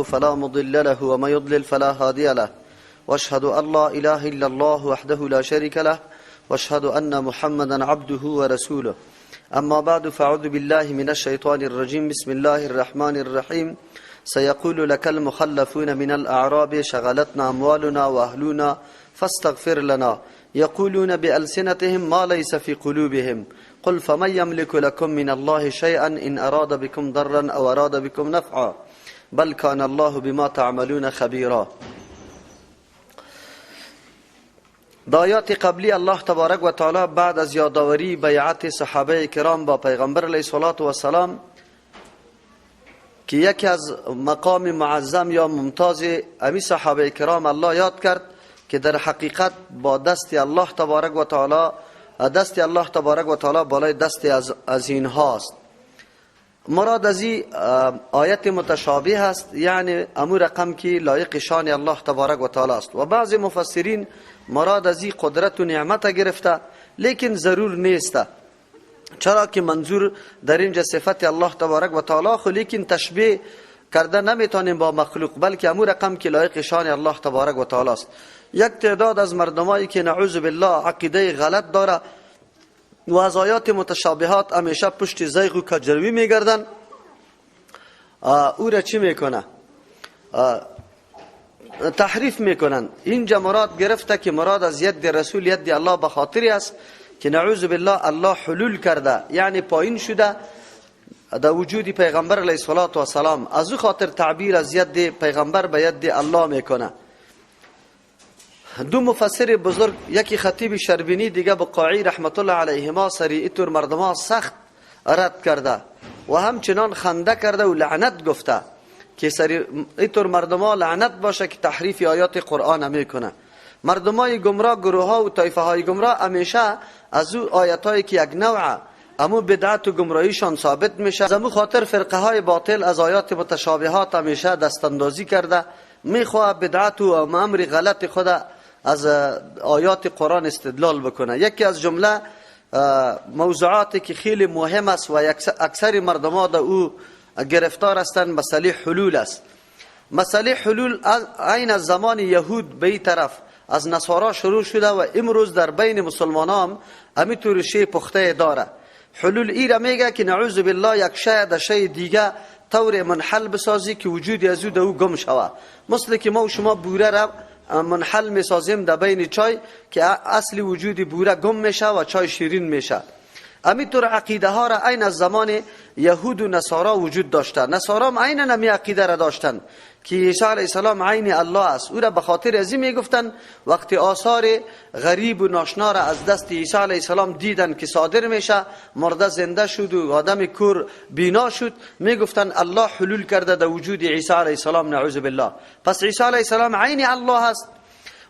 فلا مضل له ومن يضلل فلا هادي له واشهد ان لا اله الا الله وحده لا شريك له واشهد ان محمدا عبده ورسوله. اما بعد، فاعوذ بالله من الشيطان الرجيم. بسم الله الرحمن الرحيم. سيقول لك المخلفون من الاعراب شغلتنا اموالنا واهلنا فاستغفر لنا، يقولون بألسنتهم ما ليس في قلوبهم، قل فمن يملك لكم من الله شيئا إن أراد بكم ضرا أو أراد بكم نفعا بل كان الله بما تعملون خبيرا. در آیات قبلی الله تبارک و تعالی بعد از یادآوری بیعت صحابه کرام با پیغمبر علیه الصلاة والسلام که یکی از مقام معظم یا ممتاز امی صحابه کرام الله یاد کرد که در حقیقت با دست الله تبارک و تعالی، دست الله تبارک و تعالی بالای دست از اینهاست. مراد از این آیت متشابه است، یعنی امو رقم که لایق شان الله تبارک و تعالی است. و بعض مفسرین مراد از این قدرت و نعمت گرفته، لیکن ضرور نیست، چرا که منظور در اینجا صفت الله تبارک و تعالی خو، لیکن تشبیه کرده نمیتونیم با مخلوق، بلکه امو رقم که لایق شان الله تبارک و تعالی است. یک تعداد از مردمایی که نعوذ بالله عقیده غلط داره و از آیات متشابهات همیشه پشت زیغ و کجروی میگردن، او را چی میکنه؟ تحریف میکنن. اینجا مراد گرفته که مراد از ید رسول ید الله به خاطری است که نعوذ بالله الله حلول کرده، یعنی پایین شده در وجود پیغمبر علیه الصلاة والسلام. از او خاطر تعبیر از ید پیغمبر به ید الله میکنه. دو مفسر بزرگ، یکی خطیب شربینی، دیگه بقاعی رحمت الله علیهما، سری ایتور مردما سخت رد کرده و همچنان خنده کرده و لعنت گفته که سری ایتور مردما لعنت باشه که تحریف آیات قرآن میکنه. مردمای گمراه، گروه ها و طایفه های گمراه همیشه از او آیت هایی که یک نوع امو بدعت و گمراهیشان ثابت میشه، از امو خاطر فرقه های باطل از آیات متشابهات همیشه دست اندازی کرده، میخواه بدعت و امر غلط خود از آیات قرآن استدلال بکنه. یکی از جمله موضوعاتی که خیلی مهم است و اکثر مردم در او گرفتار هستند، مسئله حلول است. مسئله حلول عین از زمان یهود به این طرف از نصارا شروع شده و امروز در بین مسلمانان هم همینطور شی پخته داره. حلول ای را میگه که نعوذ بالله یک شی در شی دیگه طور منحل بسازی که وجود از او در او گم شوه، مثل که ما و شما بوره را منحل میسازیم در بین چای که اصل وجود بوره گم میشه و چای شیرین میشه. همینطور عقیده ها را عین از زمان یهود و نصارا وجود داشته. نصارا هم عین همی عقیده را داشتن که عیسی علیه السلام عین الله است. او را به خاطر از این میگفتن وقتی آثار غریب و ناشنا را از دست عیسی علیه السلام دیدن که صادر میشه، مرده زنده شد و آدم کور بینا شد، میگفتن الله حلول کرده در وجود عیسی علیه السلام، نعوذ بالله. پس عیسی علیه السلام عین الله است.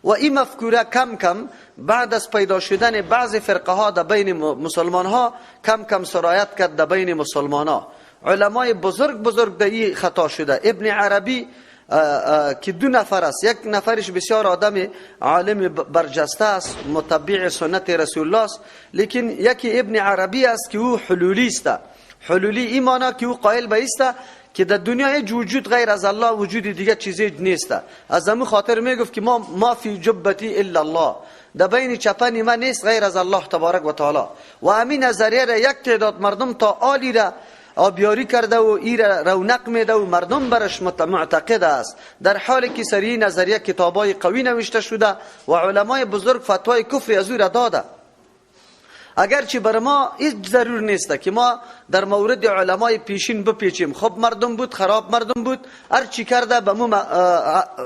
و این مفکوره کم کم بعد از پیدا شدن بعض فرقه ها در بین مسلمان ها کم کم سرایت کرد در بین مسلمان ها. علمای بزرگ بزرگ در این خطا شده. ابن عربی که دو نفر است، یک نفرش بسیار آدم عالم برجسته است، متبع سنت رسول الله است، لیکن یکی ابن عربی است که او حلولی است. حلولی این معنی که او قائل به است که در دنیا هیچ وجود غیر از الله وجود دیگه چیزی نیست. از همون خاطر میگفت که ما فی جبتی الا الله، در بین چپن من نیست غیر از الله تبارک و تعالی. و همین نظریه را یک تعداد مردم تا آلی را آبیاری کرده و ای را رونق میده و مردم برش معتقد است، در حالی که سری نظریه کتابای قوی نوشته شده و علمای بزرگ فتوای کفر از او را داده. اگرچه بر ما هیچ ضرور نیست که ما در مورد علمای پیشین بپیچیم، خب مردم بود، خراب مردم بود، هر چی کرده به مو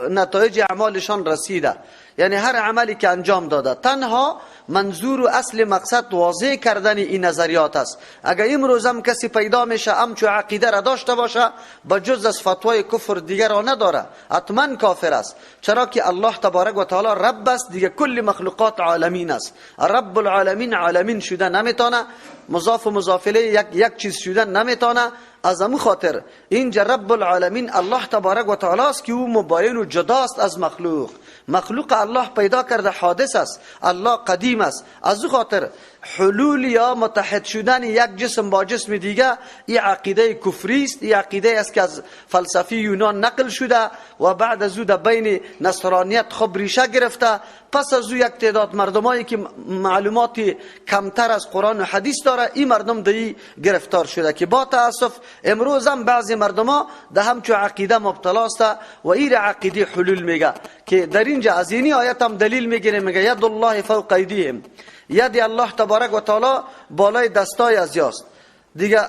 نتایج اعمالشان رسیده، یعنی هر عملی که انجام داده. تنها منظور و اصل مقصد واضح کردن این نظریات است. اگر امروز هم کسی پیدا میشه همچو عقیده را داشته باشه، با جز از فتوای کفر دیگر را نداره، حتما کافر است، چرا که الله تبارک و تعالی رب است، دیگه کل مخلوقات عالمین است. رب العالمین عالمین شده نمیتونه، مضاف و مضاف الیه یک چیز شده نمیتونه. از امو خاطر اینجا رب العالمین الله تبارک و تعالی است که او مباین و جداست از مخلوق. مخلوق الله پیدا کرده، حادث است، الله قدیم است. از او خاطر حلول یا متحد شدن یک جسم با جسم دیگه، این عقیده کفری است. این عقیده است که از فلسفی یونان نقل شده و بعد از او در بین نصرانیت خب ریشه گرفته. پس از او یک تعداد مردمایی که معلومات کمتر از قرآن و حدیث داره، این مردم در گرفتار شده که با تاسف امروز هم بعضی مردما در همچو عقیده مبتلا است و این عقیده حلول میگه که در اینجا از اینی آیت هم دلیل میگیره، میگه ید الله فوق ایدیهم، ید الله تبارک و تعالی بالای دستای از یاست دیگه.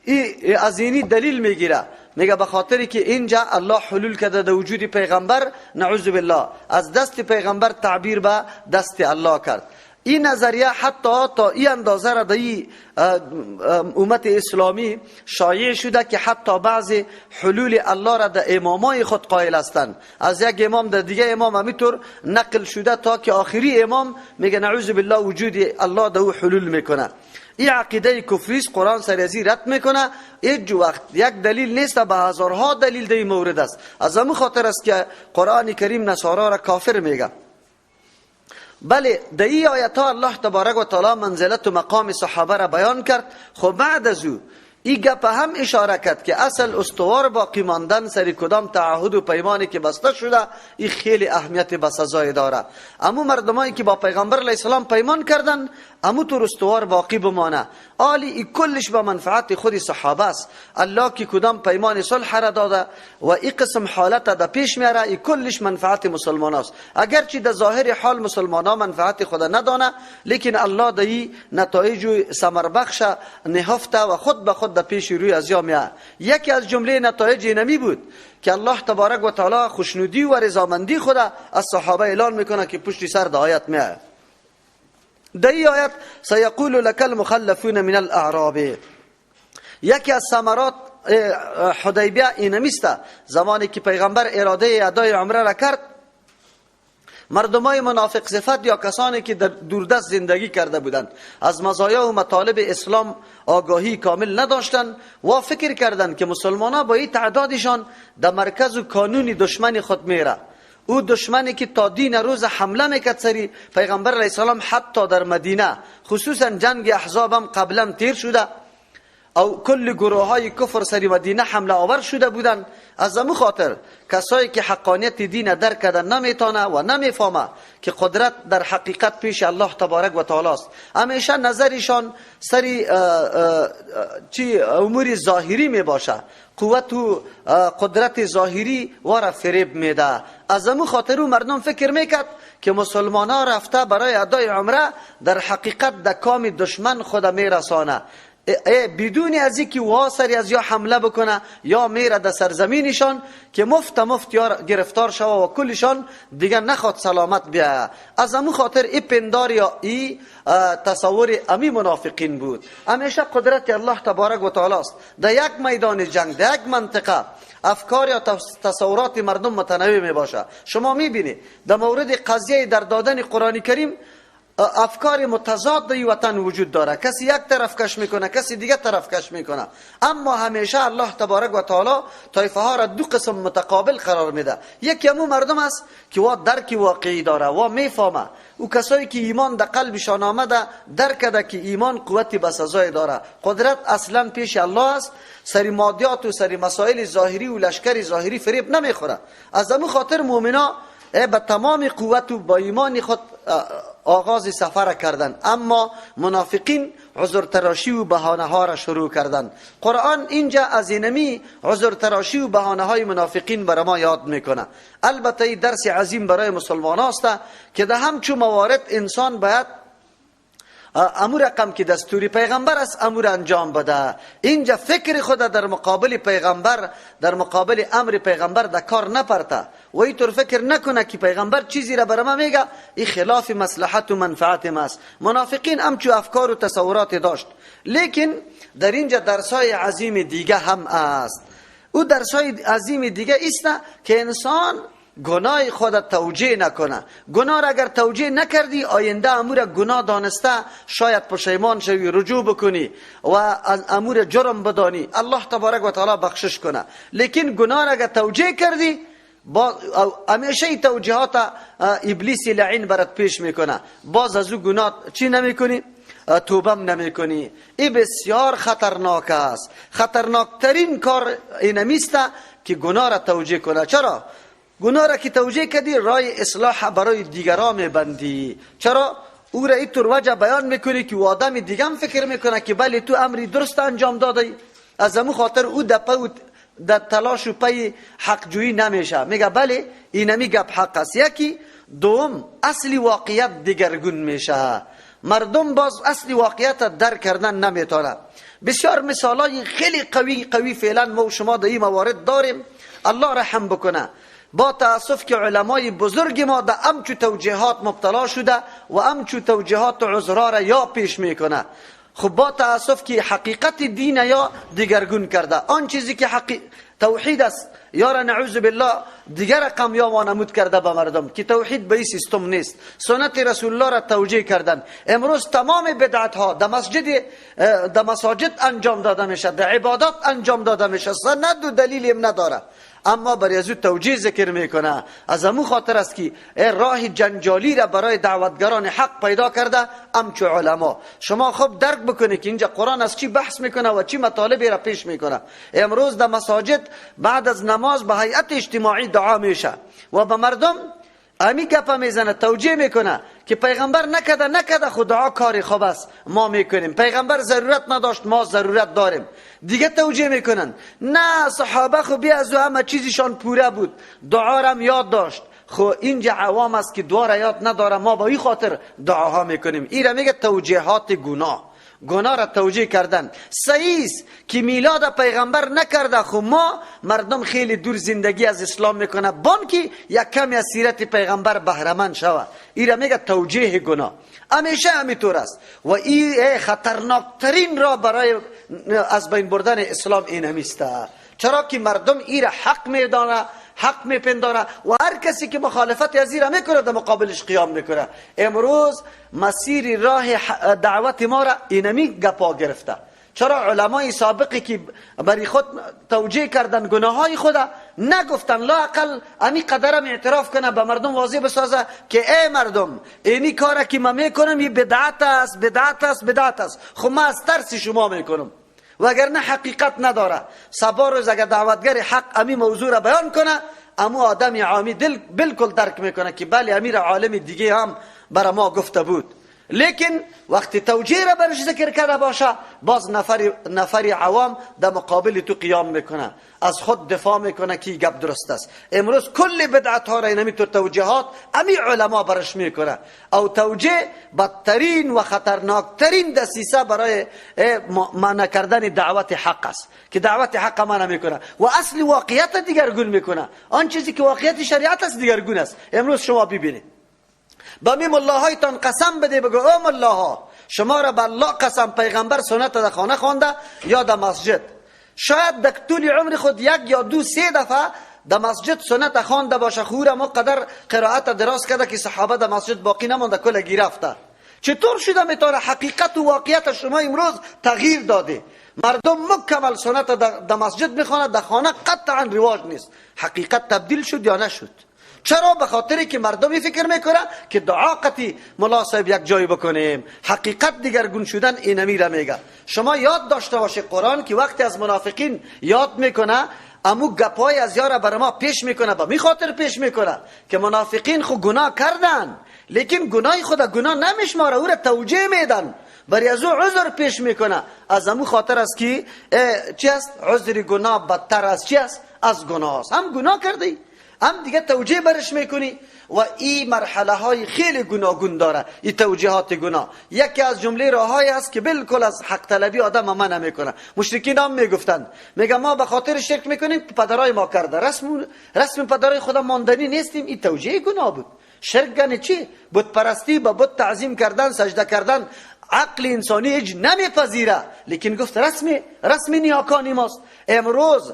ای از اینی دلیل میگیره، میگه به خاطری که اینجا الله حلول کرده در وجود پیغمبر، نعوذ بالله، از دست پیغمبر تعبیر به دست الله کرد. این نظریه حتی تا این اندازه را در امت اسلامی شایع شده که حتی بعضی حلول الله را در امامای خود قائل هستند. از یک امام در دیگه امام همینطور نقل شده تا که آخری امام میگه نعوذ بالله وجود الله در او حلول میکنه. این عقیده کفری است، قرآن سر ازی رد میکنه. هیچ وقت یک دلیل نیست، به هزارها دلیل در این مورد است. از همون خاطر است که قرآن کریم نصارا را کافر میگه. بله، در این آیت ها الله تبارک و تعالی منزلت و مقام صحابه را بیان کرد. خب بعد از او این گپ هم اشاره کرد که اصل استوار باقی ماندن سر کدام تعهد و پیمانی که بسته شده، این خیلی اهمیت بسزای داره. امو مردمایی که با پیغمبر علیه السلام پیمان کردن، امو طور استوار باقی بمانه. آلی ای کلش به منفعت خود صحابه است. الله که کدام پیمان صلح را داده و ای قسم حالت در پیش میاره، ای کلش منفعت مسلمان است. اگرچه در ظاهر حال مسلمان ها منفعت خود ندانه، لیکن الله در ای نتایج ثمربخش نهفته و خود به خود در پیش روی از یا میاد. یکی از جمله نتایج اینمی بود که الله تبارک و تعالی خوشنودی و رضامندی خود از صحابه اعلان میکنه که پشت سر در آیت میاد. در این آیت سیقول لک المخلفون من الاعراب، یکی از ثمرات حدیبیه اینمیست. زمانی که پیغمبر اراده ادای عمره را کرد، مردمای منافق صفت یا کسانی که در دوردست زندگی کرده بودند، از مزایا و مطالب اسلام آگاهی کامل نداشتند و فکر کردند که مسلمان‌ها با این تعدادشان در مرکز و کانون دشمن خود میره. او دشمنی که تا دین روز حمله میکرد سری پیغمبر علیه السلام، حتی در مدینه، خصوصا جنگ احزاب هم قبلا تیر شده او کل گروه های کفر سری مدینه حمله آور شده بودند. از امو خاطر کسایی که حقانیت دین درک کردن نمیتونه و نمیفهمه که قدرت در حقیقت پیش الله تبارک و تعالی است، همیشه نظرشان سری چی امور ظاهری میباشه، قوت و قدرت ظاهری وارا فریب میده. از امو خاطر مردم فکر میکرد که مسلمان ها رفته برای ادای عمره در حقیقت در کام دشمن خود میرسانه، بدون از اینکه وا سری از یا حمله بکنه یا میره در سرزمینشان که مفت مفت یا گرفتار شوه و کلشان دیگه نخواد سلامت بیا. از امو خاطر ای پندار یا ای تصور امی منافقین بود. همیشه قدرت الله تبارک و تعالی است. در یک میدان جنگ، در یک منطقه، افکار یا تصورات مردم متنوع می باشه. شما میبینید در مورد قضیه در دادن قرآن کریم افکار متضاد در وطن وجود داره. کسی یک طرف کش میکنه، کسی دیگه طرف کش میکنه، اما همیشه الله تبارک و تعالی طایفه ها را دو قسم متقابل قرار میده. یکی همو مردم است که وا درک واقعی داره و میفهمه، او کسایی که ایمان در قلبشان آمده درک کرده که ایمان قوت بسزای داره، قدرت اصلا پیش الله است، سری مادیات و سری مسائل ظاهری و لشکر ظاهری فریب نمیخوره. از همو خاطر مؤمنا به تمام قوت و با ایمان خود آغاز سفر کردن، اما منافقین عذر تراشی و بهانه ها را شروع کردن. قرآن اینجا از اینمی عذر تراشی و بهانه های منافقین برای ما یاد میکنه. البته این درس عظیم برای مسلمان است که در همچو موارد انسان باید امو رقم که دستوری پیغمبر است امور انجام بده. اینجا فکر خود در مقابل پیغمبر، در مقابل امر پیغمبر در کار نپرته و اینطور فکر نکنه که پیغمبر چیزی را برای ما میگه این خلاف مصلحت و منفعت ماست. منافقین همچو افکار و تصورات داشت، لیکن در اینجا درسای عظیم دیگه هم است. او درسای عظیم دیگه است که انسان گناه خود توجیه نکنه. گناه را اگر توجیه نکردی، آینده امور گناه دانسته شاید پشیمان شوی، رجوع بکنی و از امور جرم بدانی، الله تبارک و تعالی بخشش کنه. لیکن گناه را اگر توجیه کردی، با همیشه این توجیهات ابلیس لعین برات پیش میکنه، باز از او گناه چی نمیکنی؟ توبم نمی کنی. این بسیار خطرناک است. خطرناکترین کار اینمیست که گناه را توجیه کنه. چرا؟ گناه را که توجیه کردی رای اصلاح برای دیگران میبندی. چرا؟ او را اینطور وجه بیان میکنی که آدم دیگه هم فکر میکنه که بله تو امری درست انجام دادی، از امو خاطر او در تلاش و پی حق جویی نمیشه، میگه بله اینمی گپ حق است. یکی دوم اصلی واقعیت دیگرگون میشه، مردم باز اصلی واقعیت درک کردن نمیتونه. بسیار مثالای خیلی قوی قوی فعلا ما و شما در این موارد داریم. الله رحم بکنه، با تاسف که علمای بزرگ ما در امچو توجیهات مبتلا شده و امچو توجیهات عذرا را یا پیش میکنه. خب با تاسف که حقیقت دین یا دیگرگون کرده، آن چیزی که توحید است یا را نعوذ بالله دیگر رقم یا وانمود کرده به مردم که توحید به این سیستم نیست. سنت رسول الله را توجیه کردن. امروز تمام بدعت ها در مسجد، در مساجد انجام داده میشه، در عبادات انجام داده میشه، سند و دلیل هم نداره، اما برای از او توجیه ذکر میکنه. از امو خاطر است که راه جنجالی را برای دعوتگران حق پیدا کرده امچو علما. شما خوب درک بکنید که اینجا قرآن از چی بحث میکنه و چی مطالبی را پیش میکنه. امروز در مساجد بعد از نماز به هیئت اجتماعی دعا میشه و به مردم امی گپا میزنه، توجیه میکنه که پیغمبر نکده نکده، خود دعا کاری خوب است ما میکنیم، پیغمبر ضرورت نداشت ما ضرورت داریم. دیگه توجیه میکنن نه صحابه خو بی از همه چیزشان پوره بود، دعا را یاد داشت. خو اینجا عوام است که دعا را یاد نداره، ما با این خاطر دعاها میکنیم. این را میگه توجیهات گناه، گناه را توجیه کردن. صحیح است که میلاد پیغمبر نکرده، خو ما مردم خیلی دور زندگی از اسلام میکنه، بان که یک کمی از سیرت پیغمبر بهره مند شوه. این را میگه توجیه گناه. همیشه همینطور است و این خطرناکترین را برای از بین بردن اسلام این همیسته. چرا که مردم این را حق میدانه، حق میپنداره و هر کسی که مخالفت از این را میکنه در مقابلش قیام میکنه. امروز مسیر راه دعوت ما را اینمی گپا گرفته. چرا علمای سابقی که برای خود توجیه کردن گناههای خود نگفتن لااقل امی قدرم اعتراف کنه، به مردم واضح بسازه که ای مردم اینی کاره که من میکنم این بدعت است، بدعت است، بدعت است، خب من از ترس شما میکنم، وگرنه حقیقت نداره. صبا روز اگر دعوتگر حق امی موضوع را بیان کنه، امو آدم عامی دل بالکل درک میکنه که بله امیر عالم دیگه هم برای ما گفته بود. لیکن وقتی توجیه را برش ذکر کرده باشه، باز نفر عوام در مقابل تو قیام میکنه، از خود دفاع میکنه که گپ درست است. امروز کل بدعت ها را اینمی طور توجیهات امی علما برش میکنه. او توجیه بدترین و خطرناکترین دسیسه برای منع کردن دعوت حق است که دعوت حق منع میکنه و اصل واقعیت دیگرگون میکنه. آن چیزی که واقعیت شریعت است دیگرگون است. امروز شما ببینید، با می ملاهایتان قسم بده، بگو او ملاها شما را به الله قسم، پیغمبر سنت در خانه خوانده یا در مسجد. شاید در طول عمر خود یک یا دو سه دفعه در مسجد سنت خوانده باشه، خو ما قدر قرائت دراز کرده که صحابه در مسجد باقی نمانده، کل گرفته. چطور شده میتونه حقیقت و واقعیت شما امروز تغییر داده؟ مردم مکمل سنت در مسجد میخوانه، در خانه قطعا رواج نیست. حقیقت تبدیل شد یا نشد؟ چرا؟ به خاطری که مردمی فکر میکنه که دعا قطی ملا صاحب یک جای بکنیم. حقیقت دیگرگون شدن اینمی را میگه. شما یاد داشته باشه قرآن که وقتی از منافقین یاد میکنه، امو گپای از یارا بر ما پیش میکنه، به می خاطر پیش میکنه که منافقین خو گناه کردن، لیکن گناه خود گناه نمیشماره، او را توجیه میدن، برای از او عذر پیش میکنه. از امو خاطر است که چی است؟ عذر گناه بدتر از چی است؟ از گناه است. هم گناه کردی هم دیگه توجیه برش میکنی و این مرحله های خیلی گناگون داره این توجیهات گناه. یکی از جمله راههایی است که بالکل از حق طلبی آدم منع میکنه. مشرکین هم میگفتند، میگه ما به خاطر شرک میکنیم پدرای ما کرده، رسم پدرای خدا ماندنی نیستیم. این توجیه گناه بود. شرک یعنی چی؟ بت پرستی، به بت تعظیم کردن، سجده کردن، عقل انسانی هیچ نمیپذیره، لیکن گفت رسم نیاکان ماست. امروز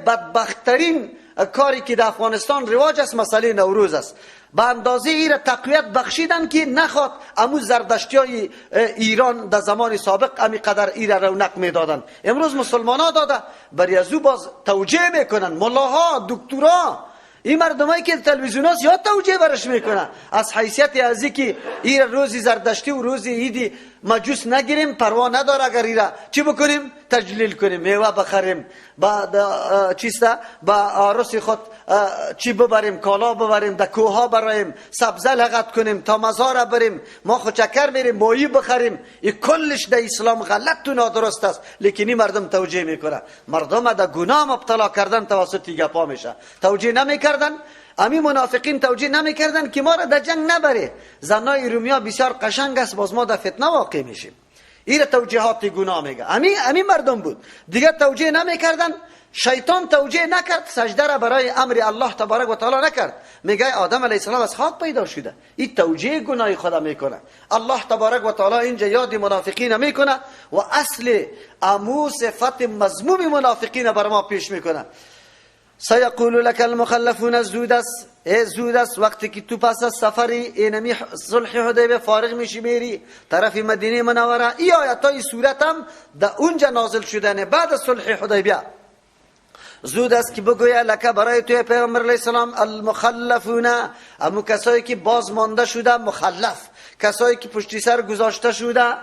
بدبختترین کاری که در افغانستان رواج است مسئله نوروز است. به اندازه ای را تقویت بخشیدن که نخواد امو زردشتی های ایران در زمان سابق امی قدر ای را رونق میدادن. امروز مسلمان ها داده، بری از او باز توجیه میکنن، ملاها، دکترا، این مردمایی که تلویزیون هست یا توجیه برش میکنن از حیثیت ازی که ای روزی زردشتی و روزی عید مجوس نگیریم، پروا نداره اگر ایرا چی بکنیم؟ تجلیل کنیم، میوه بخریم، با چیسته با عروس خود چی ببریم، کالا ببریم، در کوه برایم سبزه لغت کنیم، تا مزار بریم، ما خود چکر میریم، ماهی بخریم. این کلش در اسلام غلط و نادرست است، لیکن این مردم توجیه میکنه. مردم در گناه مبتلا کردن توسط گپا میشه. توجیه نمیکردن، امی منافقین توجیه نمیکردن که ما را در جنگ نبره. زنای رومیا بسیار قشنگ است، باز ما در فتنه واقع میشیم. این توجیهات گناه میگه. امی مردم بود دیگه توجیه نمیکردن. شیطان توجیه نکرد، سجده را برای امر الله تبارک و تعالی نکرد. میگه آدم علیه السلام از خاک پیدا شده. این توجیه گناه خدا میکنه. الله تبارک و تعالی اینجا یاد منافقین میکنه و اصل امو صفت مذموم منافقین بر ما پیش میکنه. سیقول لك المخلفون، زود است، ای زود است وقتی که تو پس از سفری اینمی صلح حدیبیه فارغ میشی میری طرف مدینه منوره. ای آیت های سورت هم در اونجا نازل شدنه بعد از صلح حدیبیه. زود است که بگوید لک برای توی پیغمبر علیه السلام المخلفون، امو کسایی که باز مانده شده، مخلف، کسایی که پشتی سر گذاشته شده،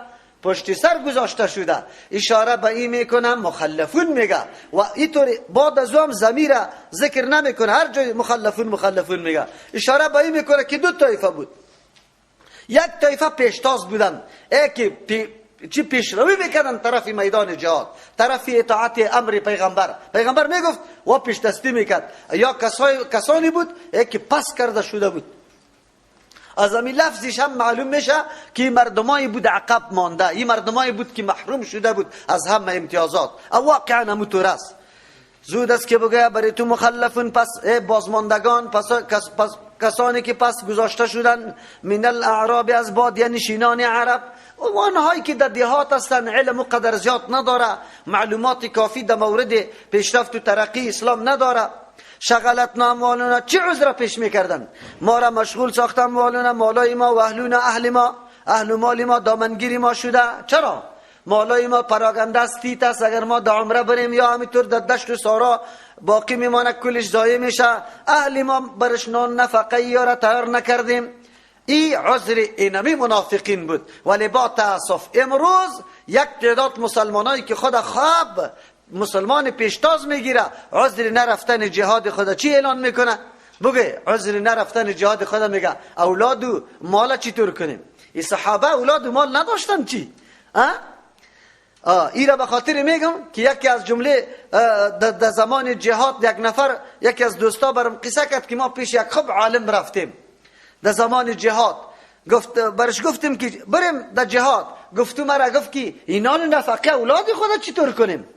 پشتی سر گذاشته شده. اشاره به این میکنه، مخلفون میگه و اینطور بعد از هم ضمیر ذکر نمیکنه، هر جای مخلفون مخلفون میگه. اشاره به این میکنه که دو طایفه بود. یک طایفه پیشتاز بودن، ای که چی پیشروی میکردن طرف میدان جهاد، طرف اطاعت امر پیغمبر. پیغمبر میگفت و پیش دستی میکرد. یا کسانی بود ای که پس کرده شده بود. از همین لفظش هم معلوم میشه که مردمایی بود عقب مانده، این مردمایی بود که محروم شده بود از همه امتیازات. او واقعا همونطور است. زود است که بگه برای تو مخلفون، پس بازماندگان، پس کسانی که پس گذاشته شدن، من الاعراب از بادیه نشینان عرب، و آنهایی که در دیهات هستند، علم و قدر زیاد نداره، معلومات کافی در مورد پیشرفت و ترقی اسلام نداره. شغلتنا اموالنا، چه عذر پیش میکردن؟ ما را مشغول ساخت اموالنا، مالای ما و اهلنا، اهل ما، اهل مال ما دامنگیری ما شده. چرا؟ مالای ما پراگنده است، تیت است، اگر ما در عمره بریم یا همینطور در دشت و سارا باقی میمانه، کلش ضایع میشه. اهل ما برش نان نفقه یا را تیار نکردیم. ای عذر اینمی منافقین بود. ولی با تاسف امروز یک تعداد مسلمانایی که خود خواب مسلمان پیشتاز میگیره، عذر نرفتن جهاد خدا چی اعلان میکنه؟ بگه عذر نرفتن جهاد خدا میگه اولاد و مال چطور کنیم؟ این صحابه اولاد و مال نداشتن چی؟ ای را به خاطر میگم که یکی از جمله در زمان جهاد یک نفر، یکی از دوستا برم قصه کرد که ما پیش یک خوب عالم رفتیم در زمان جهاد. گفت برش گفتیم که بریم در جهاد. گفت مرا گفت که اینان نفقه اولاد خدا چطور کنیم؟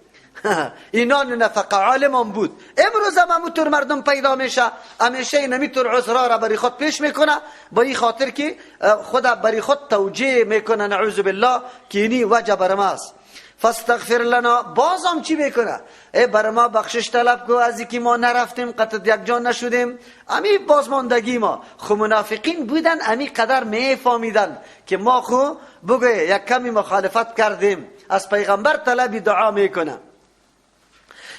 اینان نفقه عالم هم بود. امروز هم همونطور مردم پیدا میشه، همیشه اینمیطور عذرا را برای خود پیش میکنه، با این خاطر که خود برای خود توجیه میکنه، نعوذ بالله، که اینی وجه بر ما است. فاستغفر لنا، باز هم چی میکنه؟ ای بر ما بخشش طلب کو از اینکه ما نرفتیم، قطع یک جان نشدیم، امی بازماندگی ما. خو منافقین بودن، امی قدر میفهمیدن که ما خو بگه یک کمی مخالفت کردیم، از پیغمبر طلب دعا میکنه.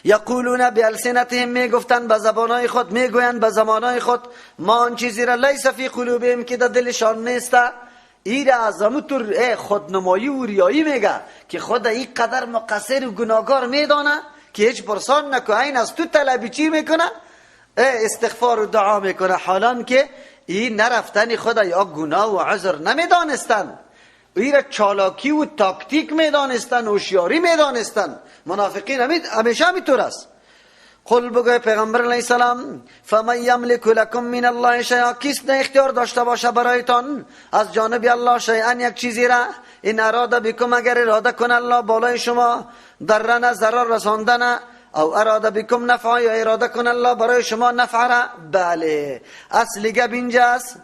یقولون بالسنتهم، میگفتن به زبانهای خود، میگویند به زبانهای خود، ما آن چیزی را لیس فی قلوبهم که در دلشان نیست. ایره از همونطور خودنمایی و ریایی میگه که خود این قدر مقصر و گناهکار میدانه که هیچ پرسان نکنه، این از تو طلبی چی میکنه؟ استغفار و دعا میکنه، حالان که این نرفتن خدا یا گناه و عذر نمیدانستن، ایره چالاکی و تاکتیک میدانستن، هوشیاری میدانستن. منافقین همیشه همینطور است. قل بگوی پیغمبر علیه السلام فمن یملک لکم من الله شیئا، کیست نه اختیار داشته باشه برایتان از جانب الله شیئا یک چیزی را، این اراده بکم اگر اراده کنه الله بالای شما ضرن ضرر رساندن، او اراده بکم نفعا یا اراده کنه الله برای شما نفع را. بله اصل گپ اینجاست،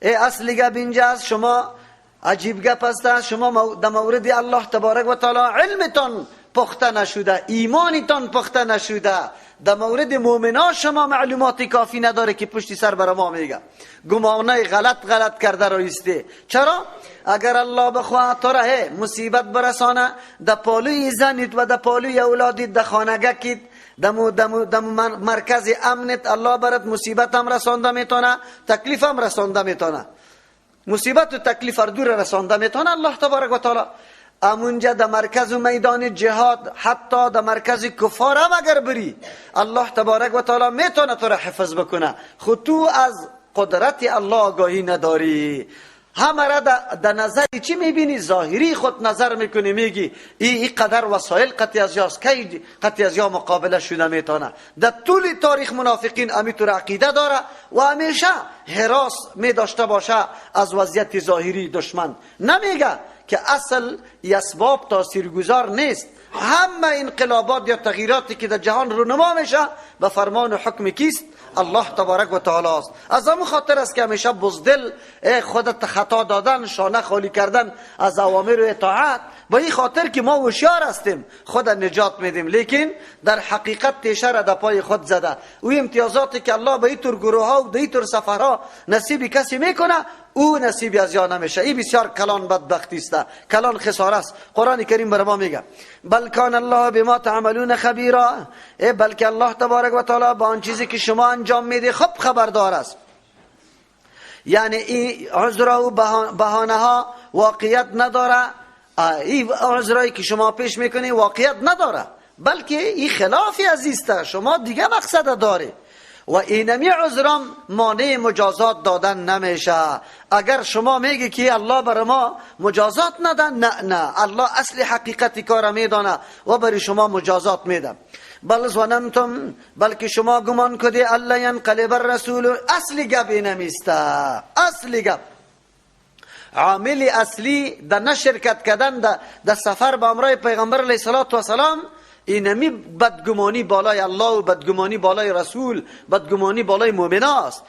اصل گپ اینجاست. شما عجیب گپ است، شما در مورد الله تبارک و تعالی علمتان پخته نشده، ایمانتان پخته نشده، در مورد مؤمنا شما معلومات کافی نداره که پشتی سر برای ما میگه گمانای غلط غلط کرده رایسته. چرا؟ اگر الله بخواه تو را مصیبت برسانه در پالوی زنیت و در پالوی اولادیت، در خانگه کیت، دم مرکز امنت، الله برات مصیبت هم رسانده میتونه، تکلیف هم رسانده میتونه. مصیبت و تکلیف هر دو را رسانده میتونه الله تبارک و تعالی. امونجا در مرکز و میدان جهاد، حتی در مرکز کفار هم اگر بری، الله تبارک و تعالی میتونه تو را حفظ بکنه. خود تو از قدرت الله آگاهی نداری، همه را در نظر چی میبینی؟ ظاهری خود نظر میکنی، میگی ای قدر وسایل قطعی از یاست، کی قطعی از یا مقابله شده میتونه. در طول تاریخ منافقین امیتور عقیده داره و همیشه هراس می داشته باشه از وضعیت ظاهری دشمن. نمیگه که اصل اسباب تاثیرگذار نیست. همه انقلابات یا تغییراتی که در جهان رونما میشه به فرمان و حکم کیست؟ الله تبارک و تعالی است. از همون خاطر است که همیشه بزدل خودت خطا دادن، شانه خالی کردن از اوامر و اطاعت، با این خاطر که ما هوشیار هستیم خود نجات میدیم، لیکن در حقیقت تیشه را در پای خود زده. او امتیازاتی که الله به اینطور گروه ها و به اینطور سفرها نصیب کسی میکنه، او نصیب از یا نمیشه. این بسیار کلان بدبختی است، کلان خساره است. قرآن کریم بر ما میگه بل کان الله بما تعملون خبیرا، بلکه الله تبارک و تعالی با آن چیزی که شما انجام میده خوب خبردار است. یعنی این عذر و بهانه ها واقعیت نداره، این عذرایی که شما پیش میکنی واقعیت نداره، بلکه این خلافی عزیزته، شما دیگه مقصد داره و اینمی عذرام مانع مجازات دادن نمیشه. اگر شما میگی که الله بر ما مجازات ندن، نه نه، الله اصل حقیقت کار میدانه و برای شما مجازات میده. بل ظننتم، بلکه شما گمان کدی الله ینقلب الرسول. اصل گپ اینمیسته، اصل گپ عامل اصلی در نشرکت کردن در سفر با امرای پیغمبر علیه الصلاة والسلام اینمی بدگمانی بالای الله و بدگمانی بالای رسول، بدگمانی بالای مؤمناست.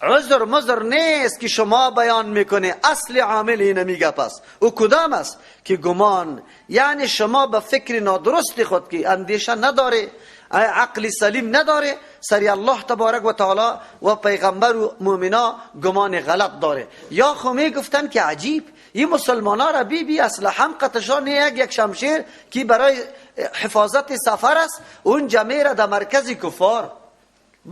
عذر مذر نیست که شما بیان میکنه، اصل عامل اینمی گپ است. او کدام است؟ که گمان، یعنی شما به فکر نادرست خود که اندیشه نداره، عقل سلیم نداره، سری الله تبارک و تعالی و پیغمبر و مؤمنا گمان غلط داره. یا خو میگفتن که عجیب، این مسلمان ها را بی بی اصلا هم قطشان یک شمشیر که برای حفاظت سفر است، اون جمعه را در مرکز کفار.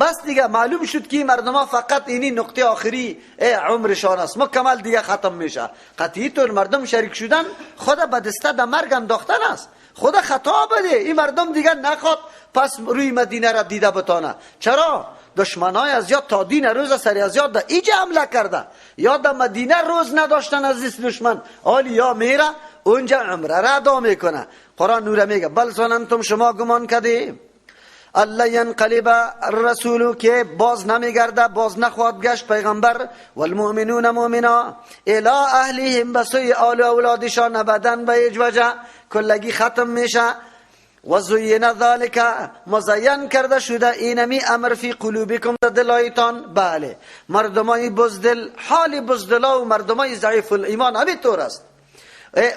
بس دیگه معلوم شد که مردم ها فقط اینی نقطه آخری عمرشان است، مکمل دیگه ختم میشه. قطعی طور مردم شریک شدن خود به دسته در مرگ انداختن است، خدا خطا بده این مردم دیگه نخواد پس روی مدینه را دیده بتانه. چرا؟ دشمنای از یاد تا دین روز سری از یاد در ایجا حمله کرده، یا در مدینه روز نداشتن از دست دشمن، آلی یا میره اونجا عمره را ادا میکنه. قرآن نور میگه بل ظننتم، شما گمان کردی الله ینقلب الرسول، که باز نمیگرده، باز نخواد گشت پیغمبر، والمؤمنون مؤمنا الی اهلهم، بسوی آل و اولادشان ابدا به هیچ وجه، کلگی ختم میشه. و زین ذلک، مزین کرده شده اینمی امر فی قلوبکم، در دلایتان. بله، مردمای بزدل، حال بزدلا و مردمای ضعیف الایمان همینطور است.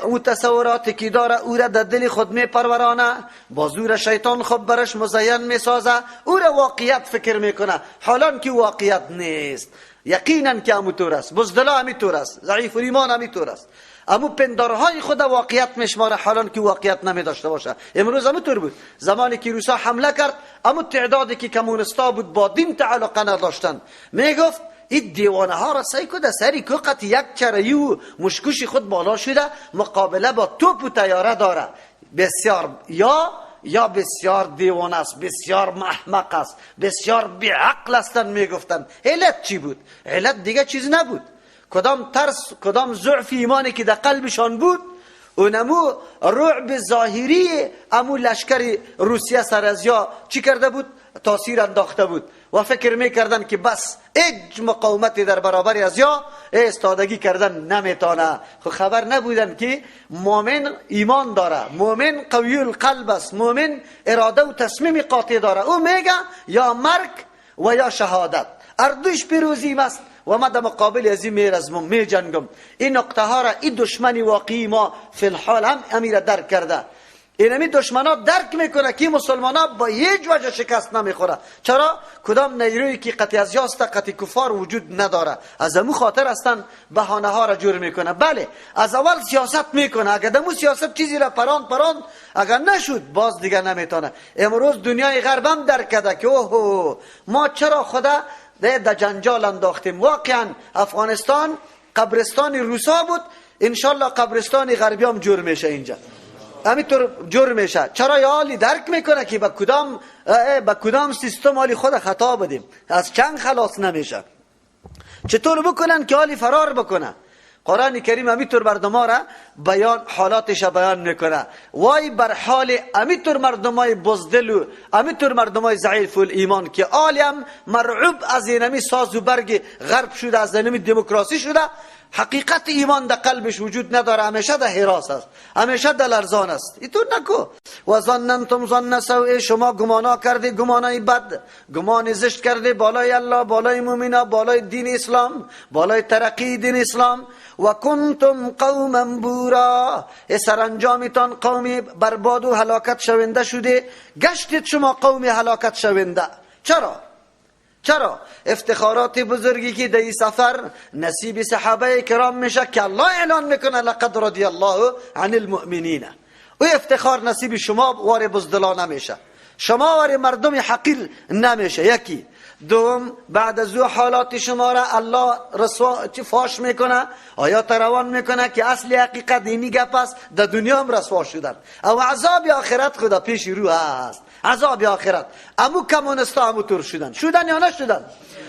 او تصوراتی که داره او را در دل خود می پرورانه، باز او را شیطان خود برش مزین می سازه، او را واقعیت فکر میکنه، حالان که واقعیت نیست. یقینا که همونطور است، بزدلا همینطور است، ضعیف الایمان همینطور است، امو پندارهای خود واقعیت میشماره حالان که واقعیت نمی داشته باشه. امروز همونطور بود، زمانی که روسا حمله کرد، امو تعدادی که کمونستا بود با دین تعلق نداشتن، میگفت این دیوانه ها را سعی کده سری که قط یک چرایی و مشکوش خود بالا شده مقابله با توپ و تیاره داره. بسیار یا بسیار دیوانه است، بسیار محمق است، بسیار بیعقل هستن میگفتن. علت چی بود؟ علت دیگه چیز نبود، کدام ترس، کدام ضعف ایمانی که در قلبشان بود، اونمو رعب ظاهری امو لشکر روسیه سر از یا چی کرده بود؟ تاثیر انداخته بود و فکر میکردن که بس هیچ مقاومتی در برابر از یا استادگی کردن نمیتونه. خب خبر نبودن که مؤمن ایمان داره، مؤمن قوی القلب است، مؤمن اراده و تصمیم قاطع داره. او میگه یا مرگ و یا شهادت، اردوش پیروزی است و ما در مقابل از این میرزمم میجنگم. این نقطه ها را این دشمن واقعی ما فی الحال هم امیر درک کرده. اینمی دشمنا درک میکنه که مسلمانا با هیچ وجه شکست نمیخوره. چرا؟ کدام نیرویی که قطع از یاست قطع کفار وجود نداره، از امو خاطر هستن بهانه ها را جور میکنه. بله، از اول سیاست میکنه، اگر دمو سیاست چیزی را پراند اگر نشد باز دیگه نمیتونه. امروز دنیای غرب هم درک کرده که اوه ما چرا خدا در جنجال انداختیم. واقعا افغانستان قبرستان روسا بود، انشالله قبرستان غربی هم جور میشه اینجا، همینطور جور میشه. چرا یالی درک میکنه که با کدام سیستم حالی خود خطا بدیم، از چنگ خلاص نمیشه. چطور بکنن که حالی فرار بکنه؟ قرآن کریم همینطور مردم را بیان حالاتش بیان میکنه. وای بر حال همینطور مردمای بزدل و همینطور مردمای ضعیف الایمان که عالم مرعوب از اینمی ساز و برگ غرب شده، از اینمی دموکراسی شده، حقیقت ایمان در قلبش وجود نداره، همیشه در هراس است، همیشه در لرزان است. اینطور نکو. و ظننتم ظن سوء، شما گمانا کرده، گمانای بد، گمان زشت کرده بالای الله، بالای مومینا، بالای دین اسلام، بالای ترقی دین اسلام. و کنتم قوما بورا، سرانجامتان قومی برباد و هلاکت شونده شده، گشتید شما قومی هلاکت شونده. چرا؟ چرا؟ افتخارات بزرگی که در این سفر نصیب صحابه کرام میشه که الله اعلان میکنه لقد رضی الله عن المؤمنین، او افتخار نصیب شما وار بزدلا نمیشه، شما وار مردم حقیر نمیشه. یکی. دوم، بعد از او حالات شما را الله رسوا چی فاش میکنه، آیات روان میکنه که اصل حقیقت اینی گپ است، در دنیا هم رسوا شدن او عذاب آخرت خدا پیش رو هست، عذاب آخرت. امو کمونستا امو تور شدن، شدن یا نشدن؟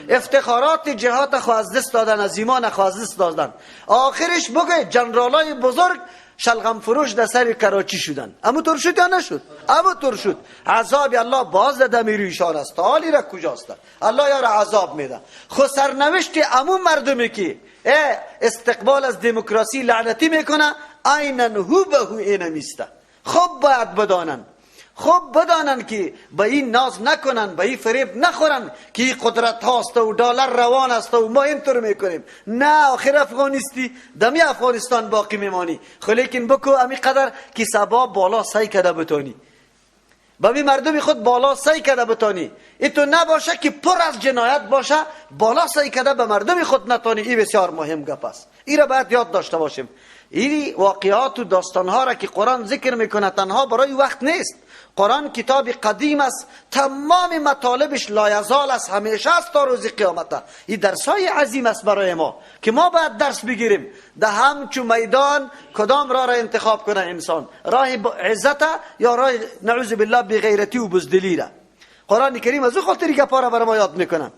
افتخارات جهات خو از دست دادن، از ایمان خو از دست دادن. آخرش بگه جنرالای بزرگ شلغم فروش در سر کراچی شدن، امو تور شد یا نشد؟ امو تور شد. عذاب الله باز در دمیری ایشان است، حالی را کجاست؟ الله یار عذاب میده. خو سرنوشت امو مردمی که استقبال از دموکراسی لعنتی میکنه، عینا هو به هو اینمیسته. خب باید بدانن، خب بدانن که به این ناز نکنن، به این فریب نخورن که این قدرت هاست و دلار روان است و ما اینطور میکنیم. نه، آخر افغانستی دمی افغانستان باقی میمانی. خو لیکن بکو امی قدر که سبا بالا سعی کده بتانی، با می مردمی خود بالا سعی کده بتانی. ایتو نباشه که پر از جنایت باشه، بالا سعی کده به مردمی خود نتانی. این بسیار مهم گپ است، این را باید یاد داشته باشیم. این واقعات و داستانها را که قرآن ذکر میکنه تنها برای وقت نیست. قرآن کتاب قدیم است، تمام مطالبش لایزال است، همیشه است تا روز قیامت. این درسای عظیم است برای ما که ما باید درس بگیریم. ده همچو میدان کدام راه را انتخاب کنه انسان، راه عزت یا راه نعوذ بالله بغیرتی و بزدلی را. قرآن کریم از او خاطری گپا را برای ما یاد میکنه.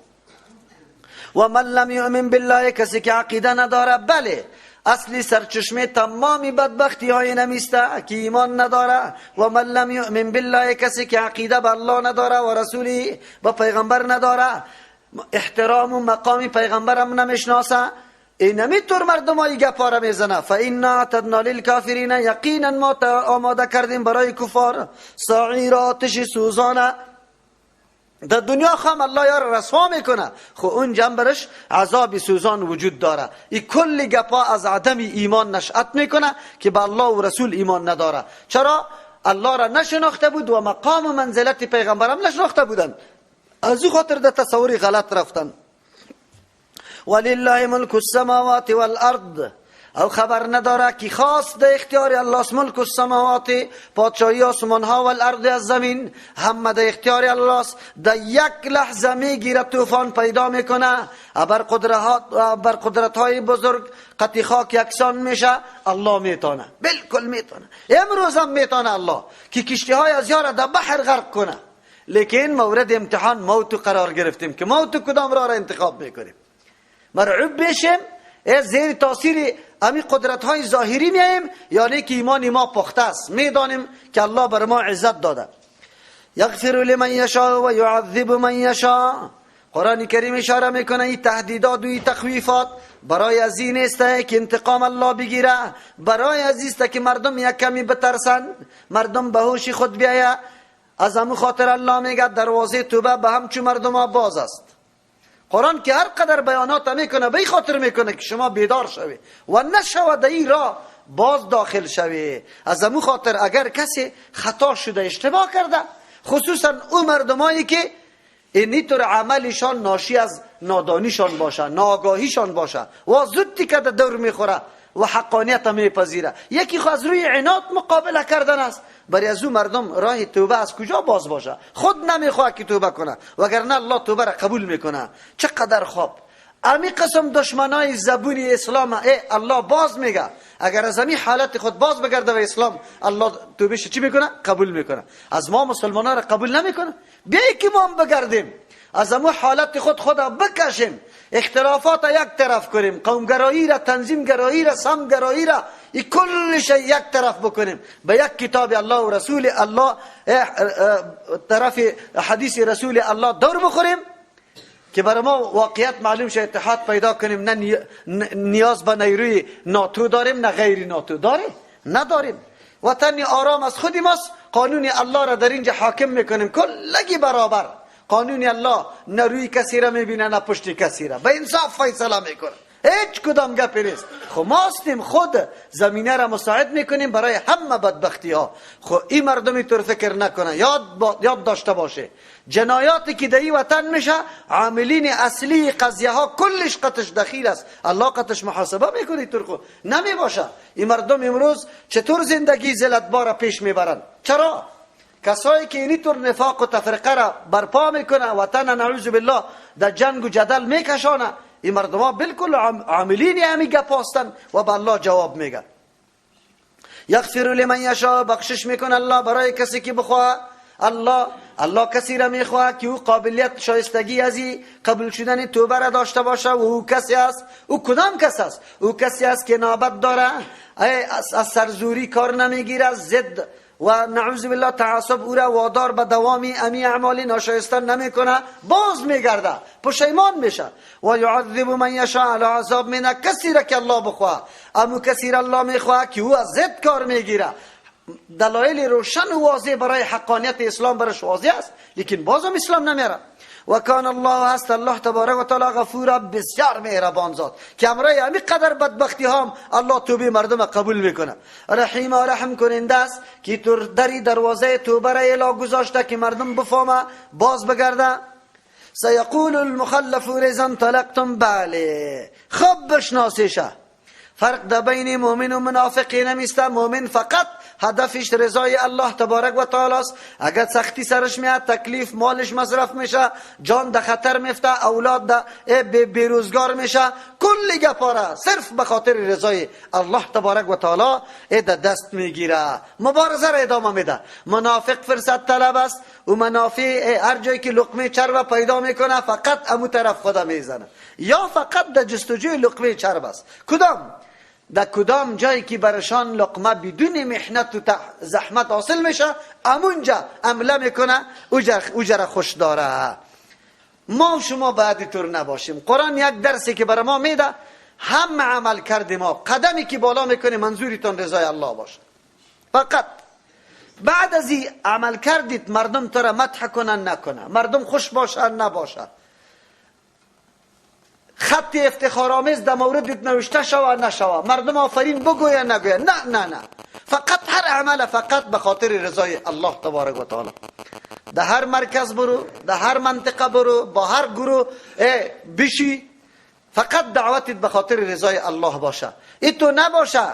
و من لم یؤمن بالله، کسی که عقیده نداره، بله اصلی سرچشمه تمامی بدبختی های نمیسته که ایمان نداره. و من لم یؤمن بالله، کسی که عقیده به الله نداره و رسولی و پیغمبر نداره، احترام و مقام پیغمبرم نمیشناسه، این نمیتور مردم های گپا را میزنه. فإنا اعتدنا للکافرین، یقینا ما آماده کردیم برای کفار سعیر، آتش سوزانه. در دنیا خام الله یار رسوا میکنه، خو اون جنبرش عذاب سوزان وجود داره. این کل گپا از عدم ایمان نشأت میکنه که به الله و رسول ایمان نداره. چرا؟ الله را نشناخته بود و مقام و منزلت پیغمبرم نشناخته بودن، از او خاطر در تصور غلط رفتن. ولله ملک السماوات والارض، او خبر نداره که خاص ده اختیار الله ملک السماوات، پادشاهی آسمان ها و الارض از زمین، همه ده اختیار الله است. ده یک لحظه میگیره طوفان پیدا میکنه، بر قدرت های بزرگ قطی خاک یکسان میشه. الله میتونه، بالکل میتونه، امروز هم میتونه الله که کشتی های از یاره در بحر غرق کنه. لیکن مورد امتحان موت قرار گرفتیم که موت کدام را انتخاب میکنیم؟ مرعوب بشیم، زیر تاثیر امی قدرت های ظاهری میایم، یعنی که ایمان ما پخته است، میدانیم که الله بر ما عزت داده. یغفر لمن یشاء و یعذب من یشاء. قرآن کریم اشاره میکنه این تهدیدات و این تخویفات برای از این است که انتقام الله بگیره، برای از است که مردم یک کمی بترسن، مردم به هوش خود بیایه. از همون خاطر الله میگه دروازه توبه به همچو مردم ها باز است. قرآن که هر قدر بیانات میکنه به این خاطر میکنه که شما بیدار شوی و نشود در این راه باز داخل شوی. از همون خاطر اگر کسی خطا شده، اشتباه کرده، خصوصا او مردمایی که اینطور عملشان ناشی از نادانیشان باشه، ناآگاهیشان باشه و زود تیکه دور میخوره و حقانیت میپذیره، یکی خو از روی عناد مقابله کردن است. برای از او مردم راه توبه از کجا باز باشه؟ خود نمیخواد که توبه کنه، وگرنه الله توبه را قبول میکنه. چقدر خوب امی قسم دشمنای زبونی اسلام ای الله باز میگه اگر از امی حالت خود باز بگرده و اسلام، الله توبهش چی میکنه؟ قبول میکنه. از ما مسلمان را قبول نمیکنه. بیای که ما بگردیم از امو حالت خود خدا بکشیم، اختلافات یک طرف کنیم، قومگرایی را، تنظیم گرایی را، سمگرایی را، این کلش یک طرف بکنیم، به یک کتاب الله و رسول الله، طرف حدیث رسول الله دور بخوریم که برای ما واقعیت معلوم شه، اتحاد پیدا کنیم. نه نیاز به نیروی ناتو داریم، نه غیر ناتو داریم، نداریم. وطن آرام از خودی ماست، قانون الله را در اینجا حاکم میکنیم، کلگی برابر. قانون الله نه روی کسی را میبینه نه پشت کسی را، به انصاف فیصله میکنه، هیچ کدام گپی نیست. خب ما هستیم خود زمینه را مساعد میکنیم برای همه بدبختی ها. خب این مردم طور فکر نکنه، یاد داشته باشه جنایاتی که در این وطن میشه عاملین اصلی قضیه ها کلش قطش دخیل است، الله قطش محاسبه میکنه. طور خو نمی باشه. این مردم امروز چطور زندگی ذلتبار پیش میبرن؟ چرا؟ کسایی که اینی طور نفاق و تفرقه را برپا میکنه، وطن نعوذ بالله در جنگ و جدل میکشانه، این مردم ها بالکل عاملین همی گپ هستن و به الله جواب میگن. یغفر لمن یشاء، بخشش میکنه الله برای کسی که بخواه. الله کسی را میخواه که او قابلیت شایستگی از قبول شدن توبه را داشته باشه و او کسی است. او کدام کس است؟ او کسی است که نابت داره، از سرزوری کار نمیگیره، ضد و نعوذ بالله تعصب او را وادار به دوامی امی اعمال ناشایسته نمیکنه، باز میگرده، پشیمان میشه. و یعذب من یشاء، علی عذاب میده کسی را که الله بخواه. امو کسی را الله میخواه که او از ضد کار میگیره. دلایل روشن و واضح برای حقانیت اسلام برش واضح است، لیکن بازم اسلام نمیره. و کان الله هست الله تبارک و تعالی غفورا، بسیار مهربان ذات که امرای همی قدر بدبختی هم الله توبه مردم قبول میکنه. رحیم، رحم کننده است که دری دروازه توبه را الا گذاشته که مردم بفهمه باز بگرده. سیقول المخلفون اذا انطلقتم، بله خب بشناسیشه فرق در بین مؤمن و منافقین نمیسته. مؤمن فقط هدفش رضای الله تبارک و تعالی است. اگر سختی سرش میاد، تکلیف، مالش مصرف میشه، جان در خطر میفته، اولاد در بیروزگار میشه، کل گپاره صرف به خاطر رضای الله تبارک و تعالی در دست میگیره، مبارزه را ادامه میده. منافق فرصت طلب است و منافع هر جایی که لقمه چرب پیدا میکنه فقط امو طرف خدا میزنه، یا فقط در جستجوی لقمه چرب است. کدام در کدام جایی که برشان لقمه بدون محنت و زحمت حاصل میشه، امونجا عمله میکنه، اوجا را خوش داره. ما و شما باید طور نباشیم. قرآن یک درسی که برای ما میده، هم عمل کرد ما، قدمی که بالا میکنه منظوریتان رضای الله باشه فقط. بعد از این عمل کردید مردم تو را مدح کنن نکنه، مردم خوش باشن نباشه، خط افتخارآمیز در موردت نوشته شوه نشوه، مردم آفرین بگویه نگویه، نه نه نه، فقط هر عمل فقط به خاطر رضای الله تبارک و تعالی. در هر مرکز برو، در هر منطقه برو، با هر گروه بشی، فقط دعوتت به خاطر رضای الله باشه. این تو نباشه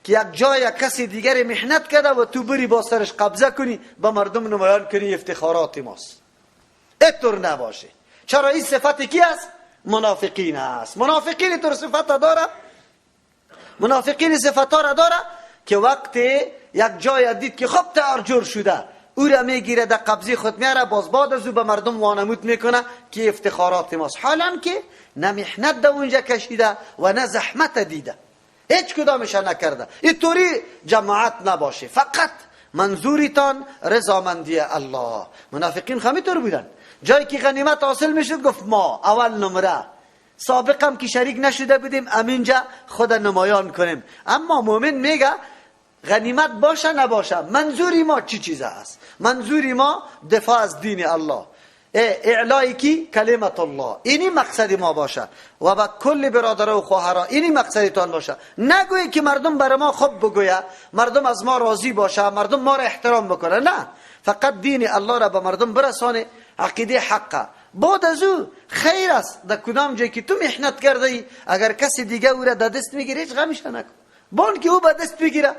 که یک جای کسی دیگر محنت کرده و تو بری با سرش قبضه کنی، با مردم نمایان کنی افتخارات ماست. اینطور نباشه. چرا؟ این صفت کی است؟ منافقین است. منافقین طور صفت داره، منافقین صفت را داره که وقتی یک جای دید که خب تیار جور شده، او را میگیره در قبضه خود میاره، باز بعد از او به مردم وانمود میکنه که افتخارات ماست، حالا که نه محنت در اونجا کشیده و نه زحمت دیده، هیچ کدامش نکرده. اینطوری جماعت نباشه، فقط منظوریتان رضامندی الله. منافقین همینطور بودن. جایی که غنیمت حاصل میشد گفت ما اول نمره، سابقم که شریک نشده بودیم امینجا خود نمایان کنیم. اما مؤمن میگه غنیمت باشه نباشه، منظوری ما چی چیز است؟ منظوری ما دفاع از دین الله، اعلای کی کلمت الله، اینی مقصد ما باشه و با کل برادر و خواهرا اینی مقصدتان باشه. نگویی که مردم بر ما خوب بگویه، مردم از ما راضی باشه، مردم ما را احترام بکنه، نه، فقط دین الله را به مردم برسانه، عقیده حقه. بعد از او خیر است در کدام جایی که تو محنت کرده ای، اگر کسی دیگه او را در دست میگیره هیچ غمش نکن، بان که او به دست بگیره،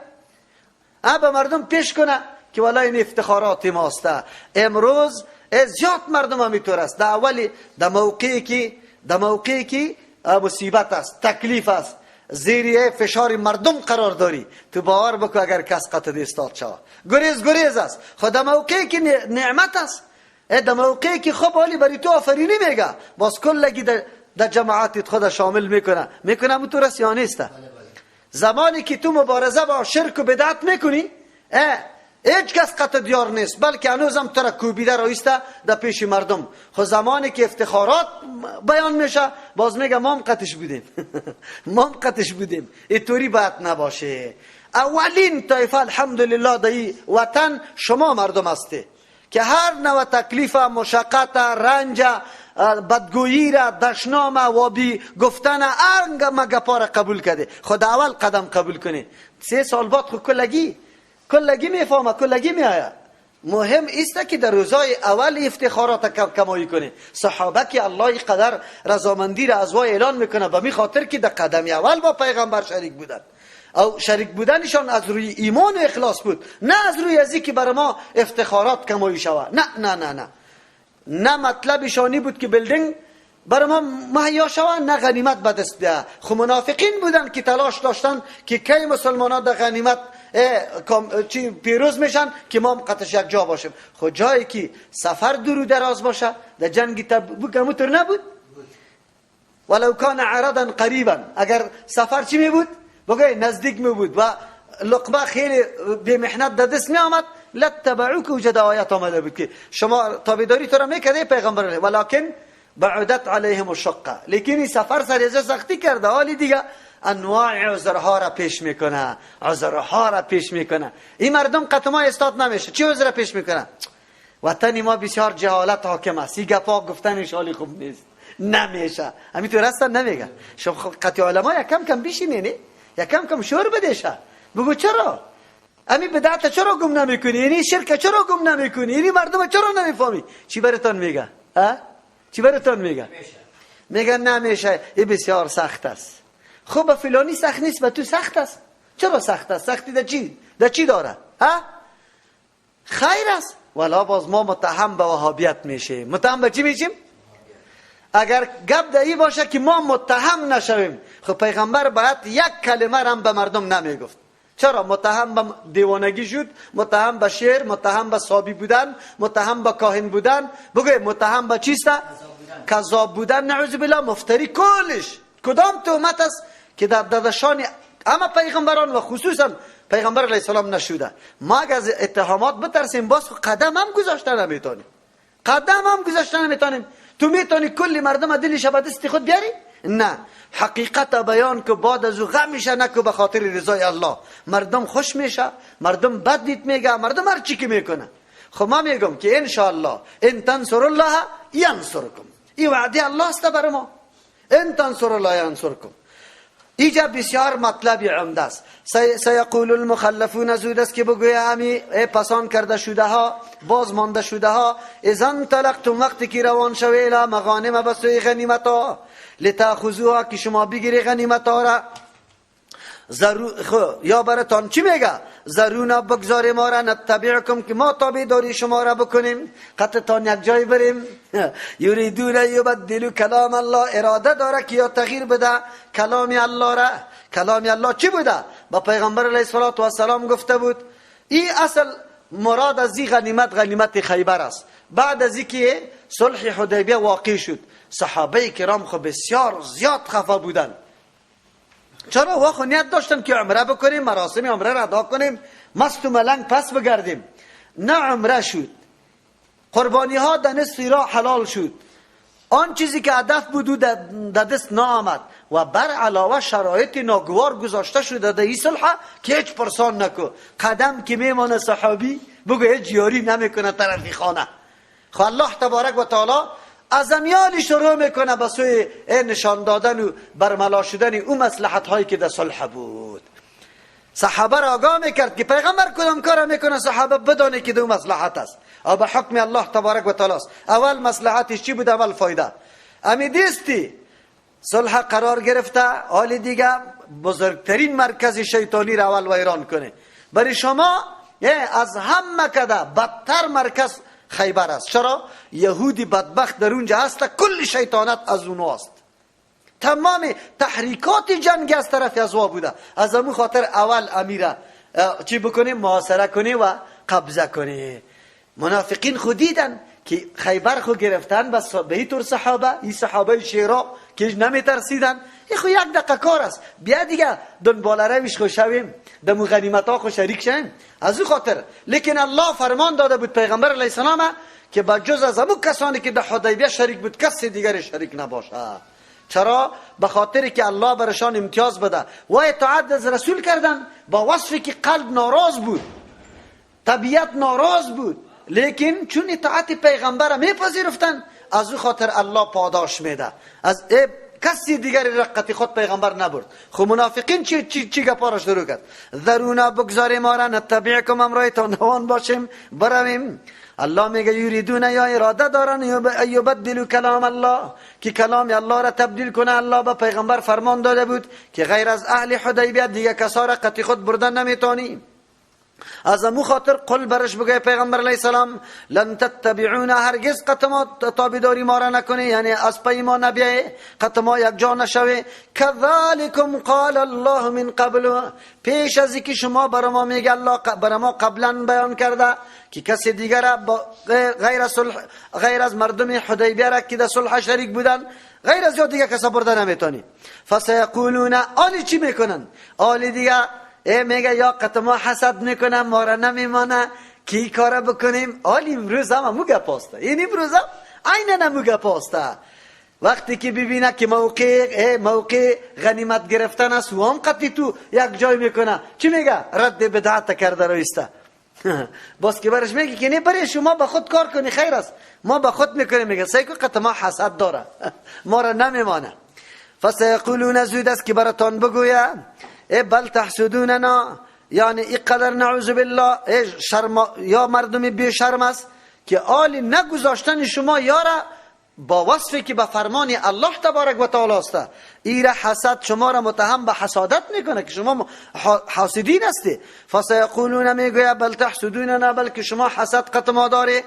به مردم پیش کنه که والله این افتخارات ماست. امروز زیاد مردم همینطور است. در اولی در موقعی که مصیبت است، تکلیف است، زیر فشار مردم قرار داری، تو باور بکو اگر کس قطع استاد شوه گریز گریز است. خود در موقعی که نعمت است، در موقعی که خوب حالی برای تو آفرینی میگه، باز کلگی در جماعت خود شامل میکنه، میکنه تو رس یا نیست. زمانی که تو مبارزه با شرک و بدعت میکنی، هیچ کس قطع دیار نیست، بلکه هنوزم تو را کوبیده رایسته در پیش مردم. خب زمانی که افتخارات بیان میشه، باز میگه ما هم قطعش بودیم ما هم قطعش بودیم. اینطوری باید نباشه. اولین طایفه الحمدلله در وطن شما مردم هستی که هر نوع تکلیف، مشقت، رنج، بدگویی را، دشنام و بی گفتن ارنگ مگپا را قبول کرده. خود اول قدم قبول کنی، 3 سال بعد خود کلگی میفهمه، کلگی میآید. مهم است که در روزای اول افتخارات کمایی کنه. صحابه که الله قدر رضامندی را از وای اعلان میکنه به می خاطر که در قدم اول با پیغمبر شریک بودن، او شریک بودنشان از روی ایمان و اخلاص بود، نه از روی ازی که بر ما افتخارات کمایی شود. نه نه نه نه نه، مطلبشانی بود که building بر ما مهیا شود، نه غنیمت به دست بیاید. خب منافقین بودن که تلاش داشتن که کی مسلمان ها در غنیمت پیروز میشن که ما قطعش یک جا باشیم. خب جایی که سفر دور و دراز باشه، در جنگ تبوک همونطور نبود. ولو کان عرضا قریبا، اگر سفر چی می بود؟ بگه نزدیک می بود و لقمه خیلی بی محنت در دست می آمد، لتبعوک وجد آیات آمده بود که شما تابعداری تو را میکرده پیغمبر، ولکن بعدت علیهم الشقه، لیکن این سفر سر سختی کرده. حالی دیگه انواع عذرها را پیش میکنه، عذرها را پیش میکنه. این مردم قطعا استاد نمیشه. چی عذر پیش میکنه؟ وطن ما بسیار جهالت حاکم است، این گپا گفتنش حالی خوب نیست، نمیشه. همینطور هستن نمیگه. شما قطع علما یکم کم بیشینی، نه یکم کم شور بدیشه، بگو چرا امی بدعت چرا گم نمیکنی، یعنی شرک چرا گم نمیکنی، یعنی مردم چرا نمیفهمی؟ چی براتون میگه؟ ها چی براتون میگه؟ میگه نمیشه، این بسیار سخت است. خب فلانی سخت نیست، به تو سخت است. چرا سخت است؟ سختی در چی؟ در چی داره؟ ها؟ خیر است. ولا باز ما متهم به وهابیت میشیم. متهم به چی میشیم؟ اگر گپ در این باشه که ما متهم نشویم، خب پیغمبر باید یک کلمه را به مردم نمیگفت. چرا؟ متهم به دیوانگی شد، متهم به شعر، متهم به صابی بودن، متهم به کاهن بودن، بگوی متهم به چیست؟ کذاب بودن، نعوذ بالله، مفتری، کلش کدام تهمت است که در دادشان اما پیغمبران و خصوصا پیغمبر علیه السلام نشوده. ما اگر از اتهامات بترسیم باز قدم هم گذاشته نمیتونیم، قدم هم گذاشته نمیتونیم. تو میتونی کل مردم دلش به دست خود بیاری؟ نه. حقیقت بیان که بعد از او غم میشه، نکو به خاطر رضای الله. مردم خوش میشه، مردم بد دید میگه، مردم هر چی که میکنه. خب ما میگم که ان شاء الله ان تنصر الله ینصرکم، این وعده الله است بر ما. ان تنصر الله ینصرکم. اینجا بسیار مطلب عمده است. سیقول المخلفون، زود است که بگویه همی پسان کرده شده ها، باز مانده شده ها، اذا انطلقتم، وقتی که روان شوه، الی مغانم، به سوی غنیمت ها، لتاخذوها، که شما بگیری غنیمت ها را، یا براتان چی میگه؟ ذرونا، بگذاری ما را، نتبعکم، که ما تابعداری شما را بکنیم، قطعتان یک جای بریم. یریدون یبدلوا کلام الله، اراده داره که یا تغییر بده کلام الله را. کلام الله چی بوده؟ با پیغمبر علیه الصلاة والسلام گفته بود. این اصل مراد از این غنیمت، غنیمت خیبر است. بعد از اینکه صلح حدیبیه واقع شد، صحابه کرام خب بسیار زیاد خفه بودند. چرا؟ واخو نیت داشتن که عمره بکنیم، مراسم عمره را ادا کنیم، مست و ملنگ پس بگردیم. نه عمره شد، قربانی ها در نصف راه حلال شد، آن چیزی که هدف بود در دست نآمد و بر علاوه شرایط ناگوار گذاشته شده در این صلح که هیچ پرسان نکو. قدم که میمانه صحابی بگو هیچ یاری نمیکنه طرفی خانه. خب الله تبارک و تعالی از امیالی شروع میکنه به سوی نشان دادن و برملا شدن او مصلحت هایی که در صلح بود. صحابه را آگاه میکرد که پیغمبر کدام کار میکنه، صحابه بدانه که دو مصلحت است او به حکم الله تبارک و تعالی است. اول مصلحتش چی بود؟ اول فایده. امیدیستی صلح قرار گرفته، حال دیگه بزرگترین مرکز شیطانی را اول ویران کنه. برای شما از همه کده بدتر مرکز خیبر است. چرا؟ یهودی بدبخت در اونجا هست، کل شیطانت از اونو است. تمام تحریکات جنگ از طرف از وا بوده. از امو خاطر اول امیره چی بکنه؟ محاصره کنه و قبضه کنه. منافقین خود دیدن که خیبر خو گرفتن، بس به این طور صحابه، این صحابه شیرا که نمیترسیدن، این خو یک دقیقه کار است، بیا دیگه دنبال رویش خو شویم، دمو غنیمت ها خو شریک شویم. از او خاطر لیکن الله فرمان داده بود پیغمبر علیه السلام که با جز از امو کسانی که در حدیبیه شریک بود کسی دیگری شریک نباشه. چرا؟ به خاطر که الله برشان امتیاز بده و اطاعت از رسول کردن با وصفی که قلب ناراض بود، طبیعت ناراض بود، لیکن چون اطاعت پیغمبر میپذیرفتن از او خاطر الله پاداش میده. از کسی دیگری رقت خود پیغمبر نبرد. خب منافقین چی چی چی گپا را شروع کرد؟ ذرونا بگذاری ما را، نتبعکم امرایتان روان باشیم برویم. الله میگه یریدون یا اراده دارن یبدلوا کلام الله، که کلام الله را تبدیل کنه. الله به پیغمبر فرمان داده بود که غیر از اهل حدیبیه دیگه کسا را قطعی خود بردن نمیتونی. از امو خاطر قل برش بگه پیغمبر علیه السلام لن تتبعونا، هرگز قط ما تابعداری ما را نکنی، یعنی از پی ما نبیای، قط ما یک جا نشوی. کذالکم قال الله من قبل، پیش از اینکه شما بر ما میگه الله بر ما قبلا بیان کرده که کسی دیگر غیر از صلح، غیر از مردم حدیبیه را که در صلح شریک بودن، غیر از یا دیگه کسا برده نمیتونی. فسیقولون، آلی چی میکنن؟ آلی دیگه ای میگه یا قط ما حسد میکنه، ما را نمیمانه کی کار بکنیم. آلی امروز هم امو گپ هسته، این امروز هم عینا امو گپ هسته. وقتی که ببینه که موقع غنیمت گرفتن است و هم قطعی تو یک جای میکنه، چی میگه؟ رد بدعت کرده رویسته. باز که برش میگه که نه برای شما با خود کار کنی خیر است، ما با خود میکنیم. میگه سیکو قط ما حسد داره ما را نمیمانه. فسیقولون، زود است که براتان بگویه ای بل تحسدوننا، یعنی اینقدر نعوذ بالله شرم یا مردم بی شرم است که آلی نگذاشتن شما یارا با وصفی که به فرمان الله تبارک و تعالی است، ایره حسد شما را متهم به حسادت میکنه که شما حاسدین هستی. فسیقولون، میگوید بل تحسدوننا، بلکه شما حسد قط ما داری.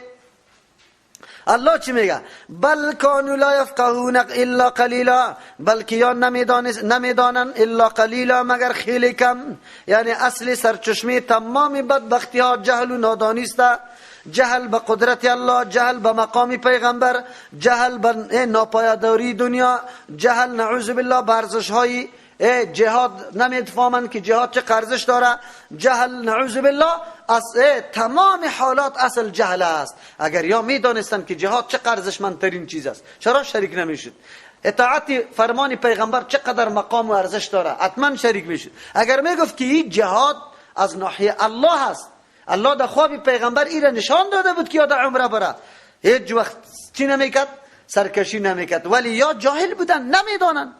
الله چی میگه؟ بل کانوا لا یفقهون الا قلیلا، بلکه یا نمیدانن الا قلیلا، مگر خیلی کم. یعنی اصل سرچشمه تمام بدبختی ها جهل و نادانی است. جهل به قدرت الله، جهل به مقام پیغمبر، جهل به ناپایداری دنیا، جهل نعوذ بالله به ارزش های جهاد، نمیفهمند که جهاد چه ارزش داره. جهل نعوذ بالله از تمام حالات اصل جهل است. اگر یا میدانستند که جهاد چه ارزشمندترین چیز است، چرا شریک نمیشد؟ اطاعت فرمان پیغمبر چقدر مقام و ارزش داره، حتما شریک میشد. اگر میگفت که این جهاد از ناحیه الله است، الله در خواب پیغمبر ایره نشان داده بود که یا در عمره بره، هیچ وقت چی نمیکرد؟ سرکشی نمیکرد. ولی یا جاهل بودن، نمیدانند.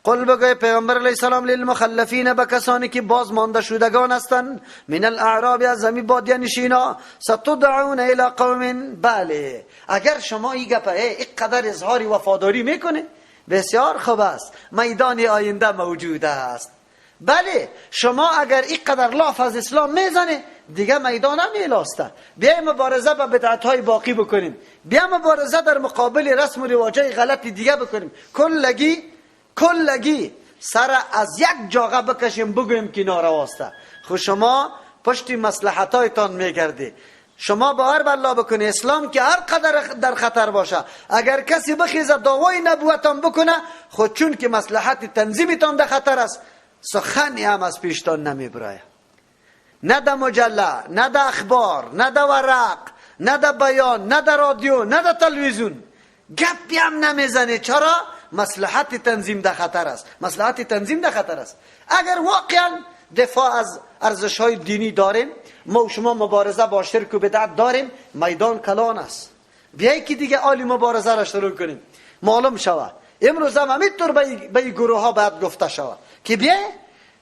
قل بگوی پیغمبر علیه السلام للمخلفین، به کسانی که باز مانده شدگان هستند، من الاعراب، از زمین بادیه نشینا، ستدعون الی قوم. بله اگر شما این گپه اینقدر اظهار وفاداری میکنه بسیار خوب است، میدان آینده موجود است. بله شما اگر اینقدر لاف از اسلام میزنه دیگه میدان هم میلاسته. بیا مبارزه با بدعت های باقی بکنیم، بیا مبارزه در مقابل رسم و رواجای غلط دیگه بکنیم، کلگی سر از یک جاغه بکشیم بگویم که نارواسته. خب شما پشت مصلحتایتان میگردی. شما باور به الله بکنی اسلام که هر قدر در خطر باشه، اگر کسی بخیزه دعوای نبوتان بکنه، خود چون که مصلحت تنظیمتان در خطر است، سخنی هم از پیشتان نمیبرایه. نه در مجله، نه در اخبار، نه در ورق، نه در بیان، نه در رادیو، نه در تلویزیون گپی هم نمیزنه. چرا؟ مصلحت تنظیم در خطر است. مصلحت تنظیم در خطر است. اگر واقعا دفاع از ارزش های دینی داریم، ما و شما مبارزه با شرک و بدعت داریم، میدان کلان است. بیایی که دیگه عالی مبارزه را شروع کنیم، معلوم شود. امروز هم همینطور به این گروه ها باید گفته شود که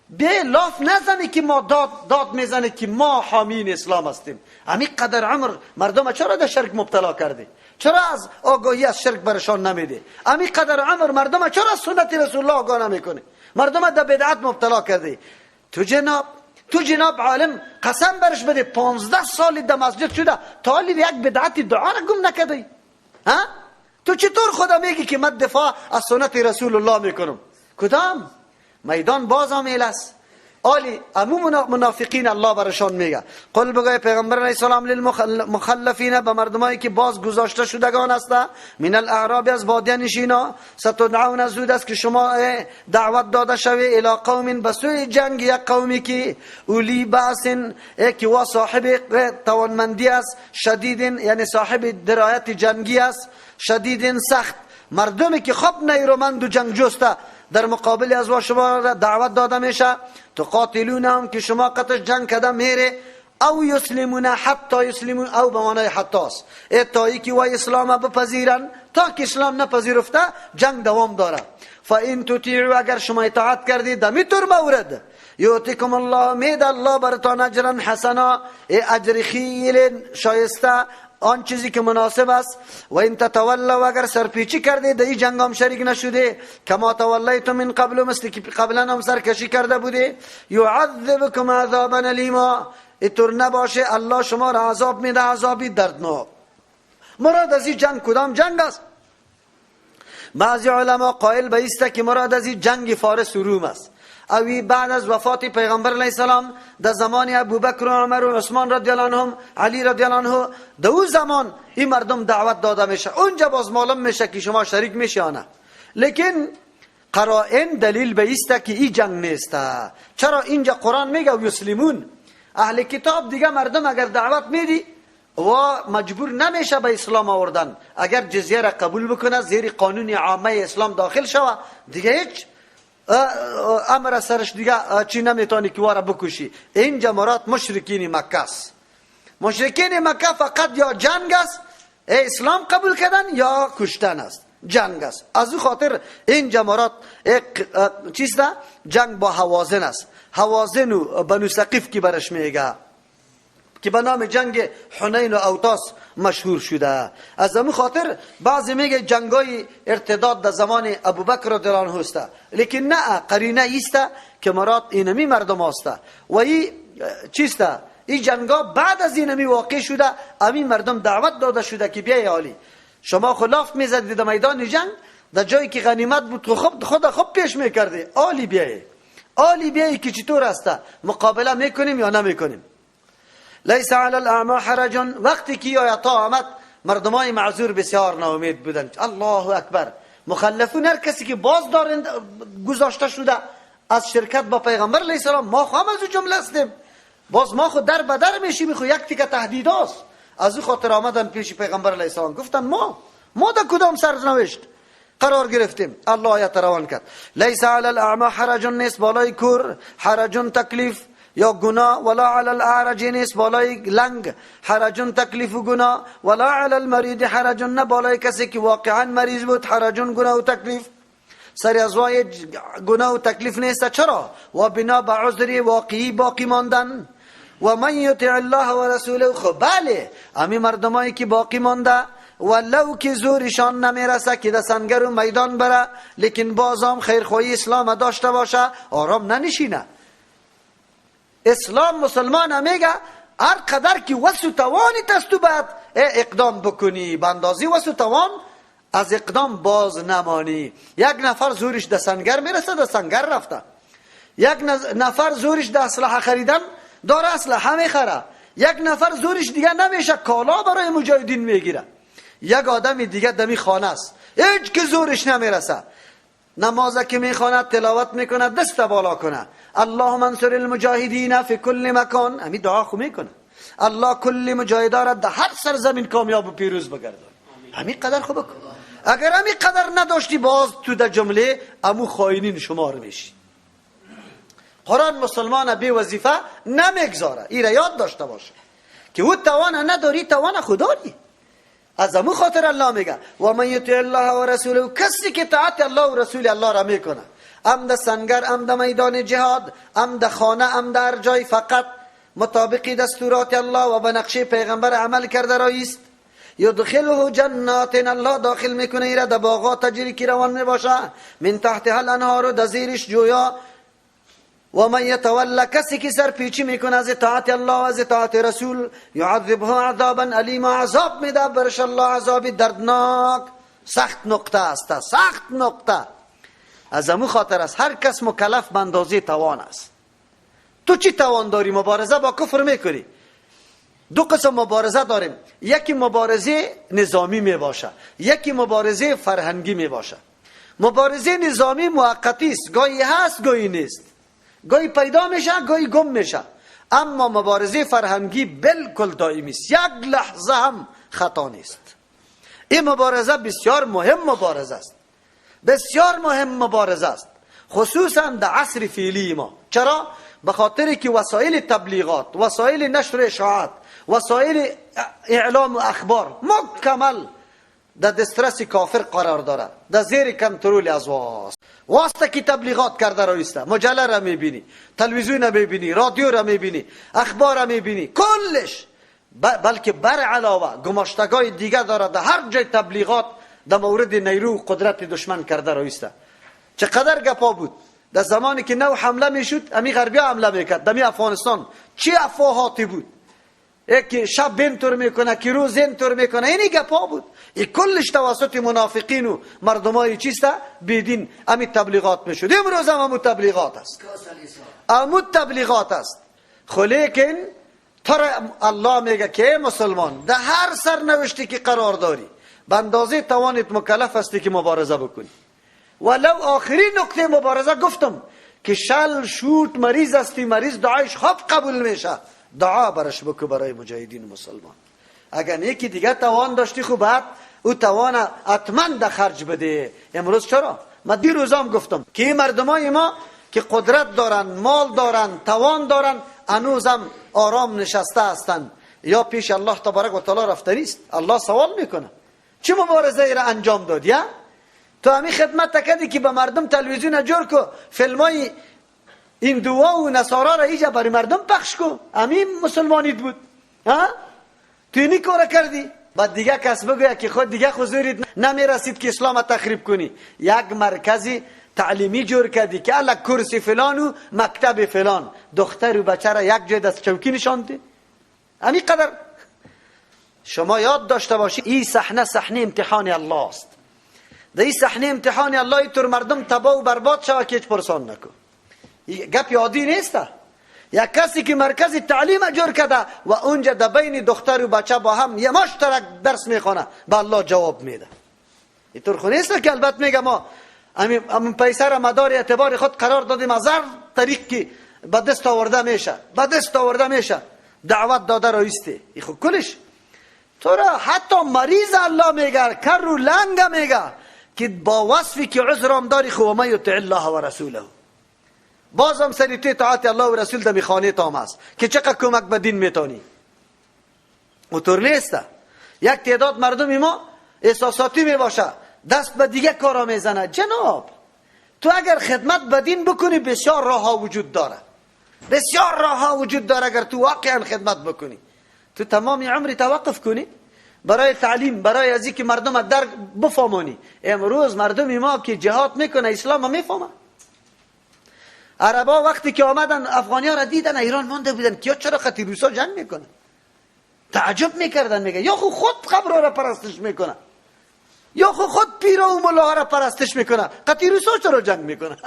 بیای لاف نزنه که ما داد میزنه که ما حامین اسلام هستیم. همین قدر عمر مردم چرا در شرک مبتلا کرده؟ چرا از آگاهی از شرک برشان نمیده؟ همین قدر عمر مردم چرا از سنت رسول الله آگاه نمیکنه؟ مردم در بدعت مبتلا کرده. تو جناب عالم قسم برش بده 15 سال در مسجد شده تا حالی یک بدعت دعا را گم نکرده. ها؟ تو چطور خدا میگی که من دفاع از سنت رسول الله میکنم؟ کدام میدان باز هم است. آلی امو منافقین الله برشان میگه قل بگوی پیغمبر علیه السلام للمخلفین، به مردمایی که باز گذاشته شدگان هسته، من الاعراب از بادیه نشینا، ستدعون زود است که شما دعوت داده شوی، الی قوم به سوی جنگ یک قومی که اولی بأس که وا صاحب توانمندی است، شدید یعنی صاحب درایت جنگی است، شدید سخت، مردمی که خوب نیرومند و جنگجوسته در مقابل از شما دعوت داده میشه، تقاتلون هم که شما قطش جنگ کده میره، او یسلمون حتی یسلمون، او به معنای حتی است، تایی که وای اسلام بپذیرن، تا که اسلام نپذیرفته جنگ دوام داره. فان تطیعوا اگر شما اطاعت کردید دمی طور مورد، یعطیکم الله مید الله براتان اجرا حسنا، اجر خیلی شایسته، آن چیزی که مناسب است. و این تتولوا اگر سرپیچی کرده در این جنگ هم شریک نشده، کما تولیتم من قبل مثل که قبلا هم سرکشی کرده بوده، یعذبکم عذابا الیما، اینطور نباشه الله شما را عذاب میده عذابی دردناک. مراد از این جنگ کدام جنگ است؟ بعضی علما قائل به است که مراد از این جنگ فارس و روم است. اوی بعد از وفات پیغمبر علیه السلام در زمان ابوبکر و عمر و عثمان رضی الله عنهم، علی رضی الله عنه، در او زمان این مردم دعوت داده میشه، اونجا باز معلوم میشه که شما شریک میشه یا نه. لیکن قرائن دلیل به است که این جنگ نیست. چرا اینجا قرآن میگه یسلمون؟ اهل کتاب دیگه مردم اگر دعوت میدی و مجبور نمیشه به اسلام آوردن، اگر جزیه را قبول بکنه زیر قانون عامه اسلام داخل شوه دیگه هیچ امر سرش دیگه چی نمیتونی که وارا بکشی. اینجا مراد مشرکین مکه است. مشرکین مکه فقط یا جنگ است، اسلام قبول کردن یا کشتن است، جنگ است. از او خاطر اینجا مراد چیست؟ جنگ با هوازن است. هوازن و بنو ثقیف که برش میگه که به نام جنگ حنین و اوتاس مشهور شده. از همون خاطر بعضی میگه جنگای ارتداد در زمان ابوبکر رضی الله عنه است، لیکن نه، قرینه ایست که مراد اینمی مردم است و این چیست؟ این جنگا بعد از اینمی واقع شده، همین مردم دعوت داده شده که بیای عالی شما خلاف میزدید در میدان جنگ، در جایی که غنیمت بود خود خوب پیش میکردی، عالی بیای، عالی بیای که چطور است، مقابله میکنیم یا نمیکنیم. لیس علی الاعمی حرج. وقتی که آیات آمد مردمای معذور بسیار ناامید بودند. الله اکبر. مخلفون هر کسی که باز دارند گذاشته شده از شرکت با پیغمبر علیه السلام، ما خو هم از او جمله هستیم، باز ما خود در بدر میشیم، خو یک تیکه تهدید است. از او خاطر آمدن پیش پیغمبر علیه السلام گفتن ما در کدام سرنوشت قرار گرفتیم؟ الله آیت روان کرد. لیس علی الاعمی حرج، نیست بالای کور حرج تکلیف یا گناه، ولا علی الاعرج نیست بالای لنگ حرج تکلیف و گناه، ولا علی المريض حرج، نه بالای کسی که واقعا مریض بود حرج گناه و تکلیف، سر از وای گناه و تکلیف نیست. چرا؟ و بنا به عذر واقعی باقی ماندن. و من یطع الله و رسوله، خب بله امی مردمایی که باقی مانده ولو که زورشان نمیرسه که در سنگر و میدان بره، لیکن بازم خیرخواهی اسلام داشته باشه، آرام ننشینه. اسلام مسلمان میگه هر قدر که وس و توانی تست باید اقدام بکنی، به اندازه وس و توان از اقدام باز نمانی. یک نفر زورش در سنگر میرسه، در سنگر رفته. یک نفر زورش در اسلحه خریدن داره، اسلحه میخره. یک نفر زورش دیگه نمیشه، کالا برای مجاهدین میگیره. یک آدم دیگه دمی خانه است، هیچ که زورش نمیرسه، نماز که میخواند تلاوت میکنه، دست بالا کنه، اللهم انصر المجاهدین فی کل مکان، همین دعا خو میکنه، الله کل مجاهدا را در هر سرزمین کامیاب و پیروز بگردان. همین قدر خو بکن. اگر همین قدر نداشتی باز تو در جمله امو خائنین شمار میشی. قرآن مسلمان بی وظیفه نمیگذاره، این را یاد داشته باشه که او توان نداری، توان خداری. از امو خاطر الله میگه و من یطع الله و رسوله، کسی که طاعت الله و رسول الله را میکنه، ام در سنگر، ام در میدان جهاد، ام در خانه، ام در جای، فقط مطابق دستورات الله و به نقشه پیغمبر عمل کرده رایست، یدخله جنات، الله داخل میکنه ایره در باغات تجری که روان میباشه، من تحتها الانهار، در زیرش جویا. و من یتولی، کسی که سرپیچی میکنه از اطاعت الله و از اطاعت رسول، یعذبه عذابا الیما، عذاب میده برش الله عذاب دردناک. سخت نقطه است، سخت نقطه. از امو خاطر است هر کس مکلف به اندازه توان است. تو چی توان داری؟ مبارزه با کفر میکنی. دو قسم مبارزه داریم، یکی مبارزه نظامی می باشه، یکی مبارزه فرهنگی می باشه. مبارزه نظامی موقتی است، گاهی هست گاهی نیست، گاهی پیدا میشه گاهی گم میشه. اما مبارزه فرهنگی بالکل دائمی است، یک لحظه هم خطا نیست. این مبارزه بسیار مهم مبارزه است، بسیار مهم مبارزه است، خصوصا در عصر فعلی ما. چرا؟ به خاطر که وسایل تبلیغات، وسایل نشر اشاعات، وسایل اعلام و اخبار مکمل در دسترس کافر قرار داره، در زیر کنترل از واست. واسطه که تبلیغات کرده رویسته، مجله را میبینی، تلویزیون را میبینی، رادیو را میبینی، اخبار را میبینی، کلش. بلکه بر علاوه گماشتگاه دیگه داره، در هر جای تبلیغات در مورد نیرو قدرت دشمن کرده رویسته. چقدر گپا بود در زمانی که نو حمله میشد، امی غربی حمله میکرد دمی افغانستان، چی افواهاتی بود، یکی شب اینطور میکنه که روز اینطور میکنه، اینی گپا بود. این کلش توسط منافقین و مردمای چیسته بیدین امی تبلیغات میشد. امروز هم امو تبلیغات است، امو تبلیغات است. خو لیکن تر الله میگه که مسلمان در هر سرنوشتی که قرار داری به اندازه توانت مکلف هستی که مبارزه بکنی. ولو آخری نقطه مبارزه گفتم که شل شوت مریض هستی، مریض دعایش خوب قبول میشه، دعا برش بکو برای مجاهدین مسلمان. اگر یکی دیگه توان داشتی خوب بعد او توان حتما در خرج بده. امروز چرا؟ ما دیروزام گفتم که مردمای ما که قدرت دارن، مال دارن، توان دارن، هنوزم آرام نشسته هستند. یا پیش الله تبارک و تعالی رفته نیست. الله سوال میکنه چه مبارزه ای را انجام داد؟ یا تو همی خدمت کردی که به مردم تلویزیون جور کو، فیلمای این دعا و نصارا را ایجا برای مردم پخش کو، همین مسلمانیت بود. ها تو اینی کار کردی؟ بعد دیگه کس بگوید که خود دیگه حضوریت نمیرسید که اسلام تخریب کنی. یک مرکزی تعلیمی جور کردی که الا کرسی فلان و مکتب فلان، دختر و بچه را یک جای دست چوکی نشاندی. همین قدر شما یاد داشته باشید این صحنه صحنه امتحان الله است. در این صحنه امتحان الله تر مردم تباه و برباد شوه که هیچ پرسان نکن. گپ عادی نیست. یک کسی که مرکز تعلیم جور کرده و اونجا در بین دختر و بچه با هم یه مشترک درس میخوانه، به الله جواب میده. اینطور خو نیست که البته میگه ما همین پیسه را مدار اعتبار خود قرار دادیم، از هر طریق که به دست آورده میشه، به دست آورده میشه، دعوت داده رایسته. این خو کلش تو را حتی مریض الله میگه، کر و لنگ میگه که با وصفی که عذرم داری خو ما یطع الله و رسوله، بازم سری توی طاعت الله و رسول در خانه تام است که چقدر کمک به دین میتونی. اونطور نیست. یک تعداد مردم ما احساساتی میباشه، دست به دیگه کارا میزنه. جناب تو اگر خدمت به دین بکنی بسیار راه ها وجود داره، بسیار راه ها وجود داره. اگر تو واقعا خدمت بکنی، تو تمام عمری توقف کنی برای تعلیم، برای از اینکه مردم در بفهمانی. امروز مردم ما که جهاد میکنه اسلام میفهمه. عربا وقتی که آمدن افغانی ها را دیدن ایران مانده بودن که چرا خطی روسا جنگ میکنه، تعجب میکردن. میگه یا خود قبر را پرستش میکنه، یا خود پیرا و ملاها را پرستش میکنه، قطی روسا چرا جنگ میکنه؟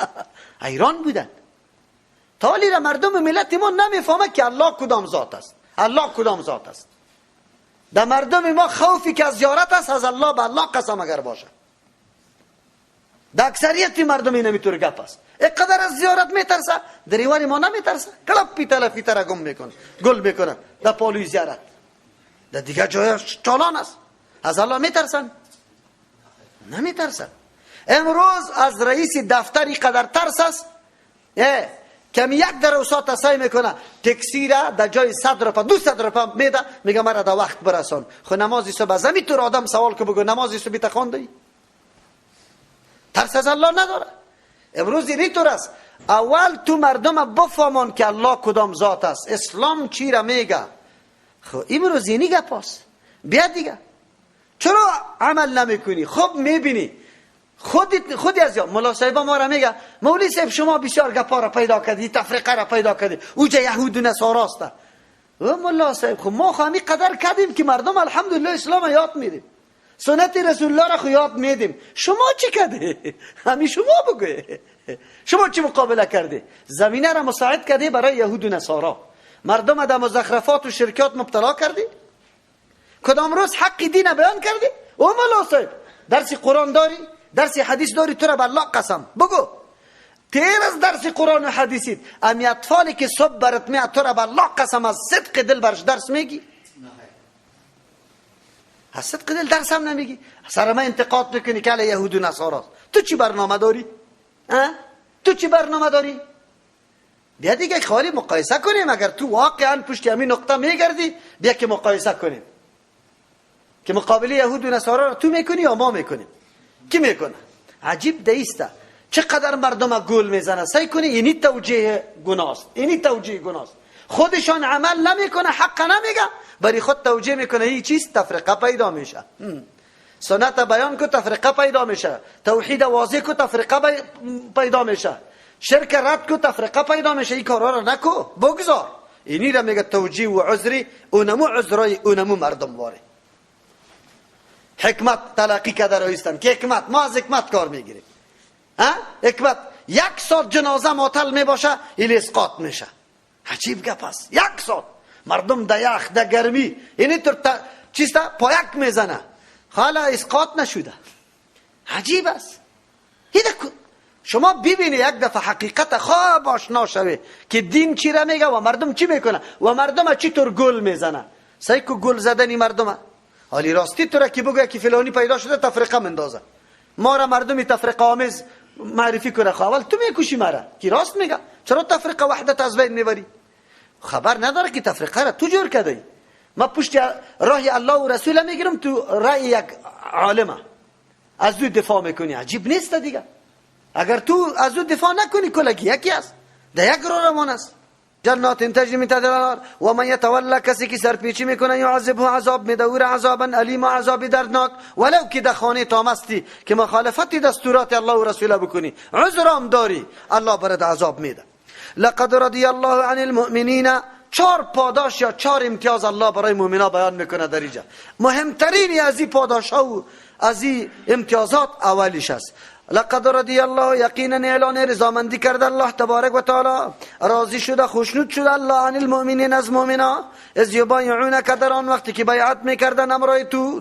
ایران بودن. تالی را مردم ملت ما نمیفهمه که الله کدام ذات است، الله کدام ذات است. در مردم ما خوفی که از زیارت است از الله به الله قسم اگر باشه، در اکثریت مردم این نمیتور گپ است. اینقدر از زیارت میترسه، در ایوان ما نمیترسه، کلپ پیتل فیتر گم میکنه، گل میکنه در پالوی زیارت. در دیگه جای چالان است، از الله میترسن؟ نمیترسن. امروز از رئیس دفتری قدر ترس است کمی یک در اوساط سعی میکنه تکسی را در جای 100 روپه 200 روپه میده، میگه مرا در وقت برسان. خو نمازی صبح از همین طور آدم سوال که بگو نمازی صبح تا خواندی؟ ترس از الله نداره. امروز این طور است. اول تو مردم بفهمان که الله کدام ذات است، اسلام چی را میگه. خب امروز اینی گپ است. بیا دیگه چرا عمل نمیکنی؟ خب میبینی خودی از یا ملا صاحب ما را میگه مولوی صاحب شما بسیار گپا را پیدا کردی، تفریقه را پیدا کردی، اوجه یهود و نصارا است. و ملا صاحب خب ما خو همین قدر کردیم که مردم الحمدلله اسلام یاد میدیم. سنت رسول الله را خو یاد میدیم، شما چی کردی؟ همین شما بگوی شما چی مقابله کردی؟ زمینه را مساعد کردی برای یهود و نصارا، مردم در مزخرفات و شرکات مبتلا کردی؟ کدام روز حق دین بیان کردی؟ او ملا صاحب درس قرآن داری، درس حدیث داری، تو را به الله قسم بگو تیر از درس قرآن و حدیثید امی اطفالی که صبح برات میاد تو را به الله قسم از صدق دل برش درس میگی؟ از صدق دل درس هم نمیگی، سر ما انتقاد میکنی که علی یهود و نصارا. تو چی برنامه داری؟ تو چی برنامه داری؟ بیا دیگه خالی مقایسه کنیم. اگر تو واقعا پشت همین نقطه میگردی بیا که مقایسه کنیم که مقابله یهود و نصارا را تو میکنی یا ما میکنیم؟ کی میکنه؟ عجیب دیسته چقدر مردم گول میزنه. سعی کنی اینی توجیه گناست، اینی توجیه گناست. خودشان عمل نمیکنه، حق نمیگه، برای خود توجیه میکنه. این چیز تفرقه پیدا میشه. سنت بیان کو تفرقه پیدا میشه، توحید واضح کو تفرقه پیدا میشه، شرک رد کو تفرقه پیدا میشه. این کارا را نکو، بگذار. اینی را میگه توجیه و عذری، اونمو عذرای اونمو مردم واره. حکمت تلقی کرده رایستن که حکمت، ما از حکمت کار میگیریم. حکمت یک ساعت جنازه معطل میباشه، ایل اسقاط میشه. عجیب گپ است. یک ساعت مردم در یخ در گرمی اینی طور چیستا پایک میزنه، حالا اسقاط نشده. عجیب است. شما ببینی یک دفعه حقیقت خواب آشنا شوی که دین چی را میگه و مردم چی میکنه و مردم چی طور گل میزنه. سعی کو گل زدنی مردم. حالی راستی تو را که بگه که فلانی پیدا شده تفرقه مندازه، ما را مردمی تفرقه آمیز معرفی کنه. خب اول تو میکشی مرا کی راست میگه؟ چرا تفرقه وحدت از بین میبری؟ خبر نداره که تفرقه را تو جور کردی. ما پشت راه الله و رسول میگیرم، تو رای یک عالمه از او دفاع میکنی. عجیب نیست دیگه؟ اگر تو از او دفاع نکنی کلگی یکی است، در یک رو روان است. جنات تجری من تحتها الانهار و من یتولی، کسی که سرپیچی میکنه یعذبه عذاب میده او را عذابا الیما، عذاب دردناک. ولو که در خانه تامستی که مخالفت دستورات الله و رسوله بکنی، عذرام داری، الله برات عذاب میده. لقد رضی الله عن المؤمنین، چهار پاداش یا چهار امتیاز الله برای مؤمنا بیان میکنه در اینجا. مهمترین از این پاداش ها و از این امتیازات اولیش است. لقد رضی الله، یقینا اعلان رضامندی کرده الله تبارک و تعالی، راضی شده خوشنود شده الله عن المؤمنین از مؤمنا، اذ یبایعونک، در آن وقتی که بیعت میکردن امرای تو،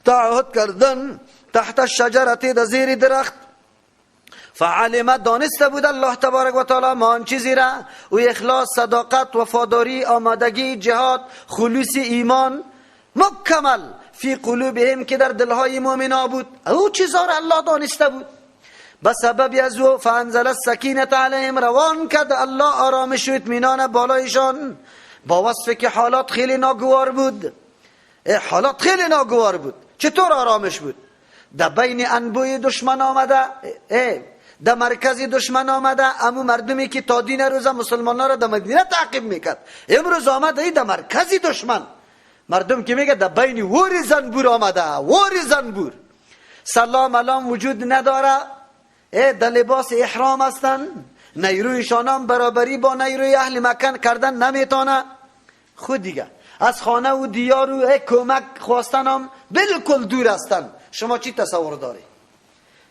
تعهد کردن تحت الشجره، در زیر درخت. فعلم، دانسته بود الله تبارک و تعالی ما آن چیزی را، او اخلاص، صداقت، وفاداری، آمادگی، جهاد، خلوص ایمان مکمل فی قلوبهم که در دلهای مؤمنا بود. او چیزا را الله دانسته بود. به سبب از او فانزل السکینة علیهم، روان کرد الله آرامش و اطمینان بالایشان، با وصف که حالات خیلی ناگوار بود. حالات خیلی ناگوار بود. چطور آرامش بود؟ در بین انبوه دشمن آمده، در مرکز دشمن آمده، امو مردمی که تا دین روز مسلمان ها را در مدینه تعقیب میکرد، امروز آمده در مرکز دشمن. مردم که میگه در بین وری زنبور آمده، وری زنبور، سلام علام وجود نداره، در لباس احرام هستن، نیرویشان هم برابری با نیروی اهل مکان کردن نمیتونه. خود دیگه از خانه و دیار و کمک خواستن هم بالکل دور هستن. شما چی تصور داری؟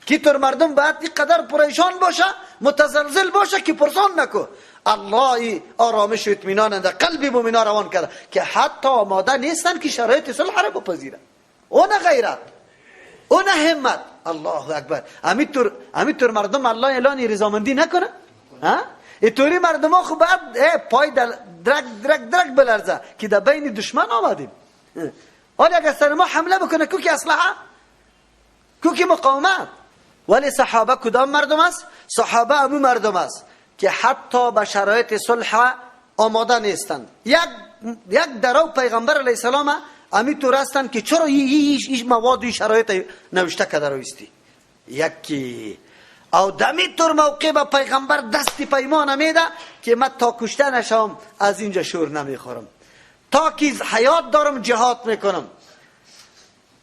کی طور مردم باید اینقدر پریشان باشه، متزلزل باشه که پرسان نکو. الله آرامش و اطمینان در قلب مؤمنا روان کرده که حتی آماده نیستن که شرایط صلح را بپذیرن. اون غیرت، اون همت. الله اکبر. امیتور مردم الله اعلان رضامندی نکنه؟ ها؟ اینطوری مردم ها خب بعد پای درک درک درک بلرزه که در بین دشمن آمدیم. حالا اگر سر ما حمله بکنه کو که اسلحه، کو که مقاومت. ولی صحابه کدام مردم است؟ صحابه امو مردم است که حتی به شرایط صلح آماده نیستند. یک درو پیغمبر علیه السلام امی طور هستند که چرا این مواد و شرایط نوشته کرده رویستی. یکی او دمی طور موقع به پیغمبر دست پیمان میده که من تا کشته نشم از اینجا شور نمیخورم، تا که حیات دارم جهاد میکنم،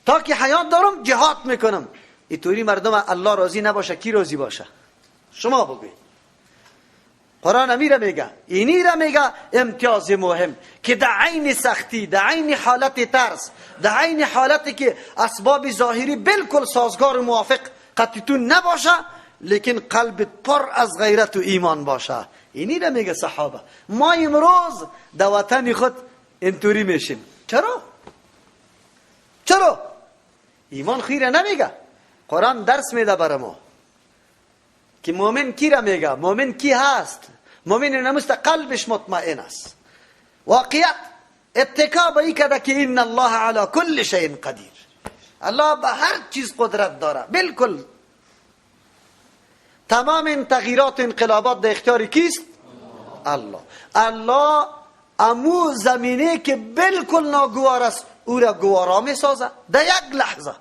تا که حیات دارم جهاد میکنم. اینطوری مردم الله راضی نباشه کی راضی باشه؟ شما بگوید. قرآن امیره میگه، اینی را میگه امتیاز مهم که در عین سختی، در عین حالت ترس، در عین حالتی که اسباب ظاهری بالکل سازگار و موافق قطعتون نباشه، لیکن قلب پر از غیرت و ایمان باشه. اینی را میگه صحابه. ما امروز در وطن خود اینطوری میشیم. چرا؟ چرا؟ ایمان خیره نمیگه. قرآن درس میده بر ما که مؤمن کی را میگه، مؤمن کی هست. مؤمن نموست قلبش مطمئن است. واقعیت اتکا به این کرده که ان الله علی کل شیء قدیر، الله به هر چیز قدرت داره. بالکل تمام این تغییرات و انقلابات در اختیار کیست؟ الله. الله امو زمینه که بالکل ناگوار است او را گوارا میسازه در یک لحظه.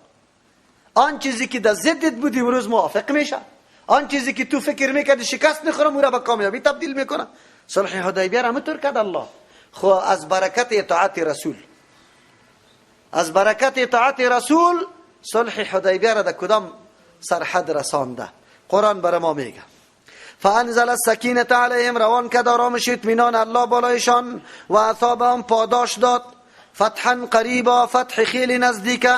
آن چیزی که در ضدت بود امروز موافق میشه، آن چیزی که تو فکر میکردی شکست میخورم او را به کامیابی تبدیل میکنه. صلح حدیبیه را همونطور کرد الله. خو از برکت اطاعت رسول، از برکت اطاعت رسول صلح حدیبیه را در کدام سرحد رسانده. قرآن بر ما میگه فانزل السکینة علیهم، روان کرد آرامش اطمینان الله بالایشان، و اثابهم پاداش داد، فتحا قریبا، فتح خیلی نزدیکه.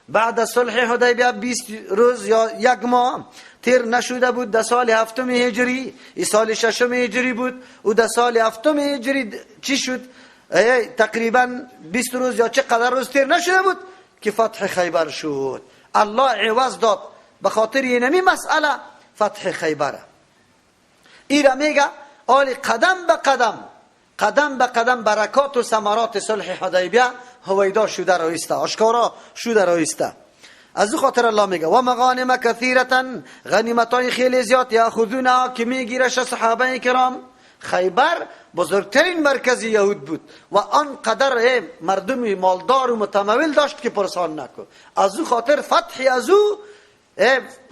بعد صلح حدیبیه 20 روز یا یک ماه تیر نشده بود، در سال هفتم هجری، ای سال ششم هجری بود، او در سال هفتم هجری چی شد؟ تقریبا 20 روز یا چه قدر روز تیر نشده بود که فتح خیبر شد. الله عوض داد به خاطر اینمی مسئله فتح خیبر. ایرا میگه آلی قدم به قدم، قدم به قدم برکات و ثمرات صلح حدیبیه هویدا شده رایسته، آشکارا شده رایسته. از او خاطر الله میگه و مغانم کثیرتا، غنیمتای خیلی زیاد، یاخذونها که میگیرش صحابه کرام. خیبر بزرگترین مرکز یهود بود و آنقدر مردم مالدار و متمول داشت که پرسان نکن. از او خاطر فتح از او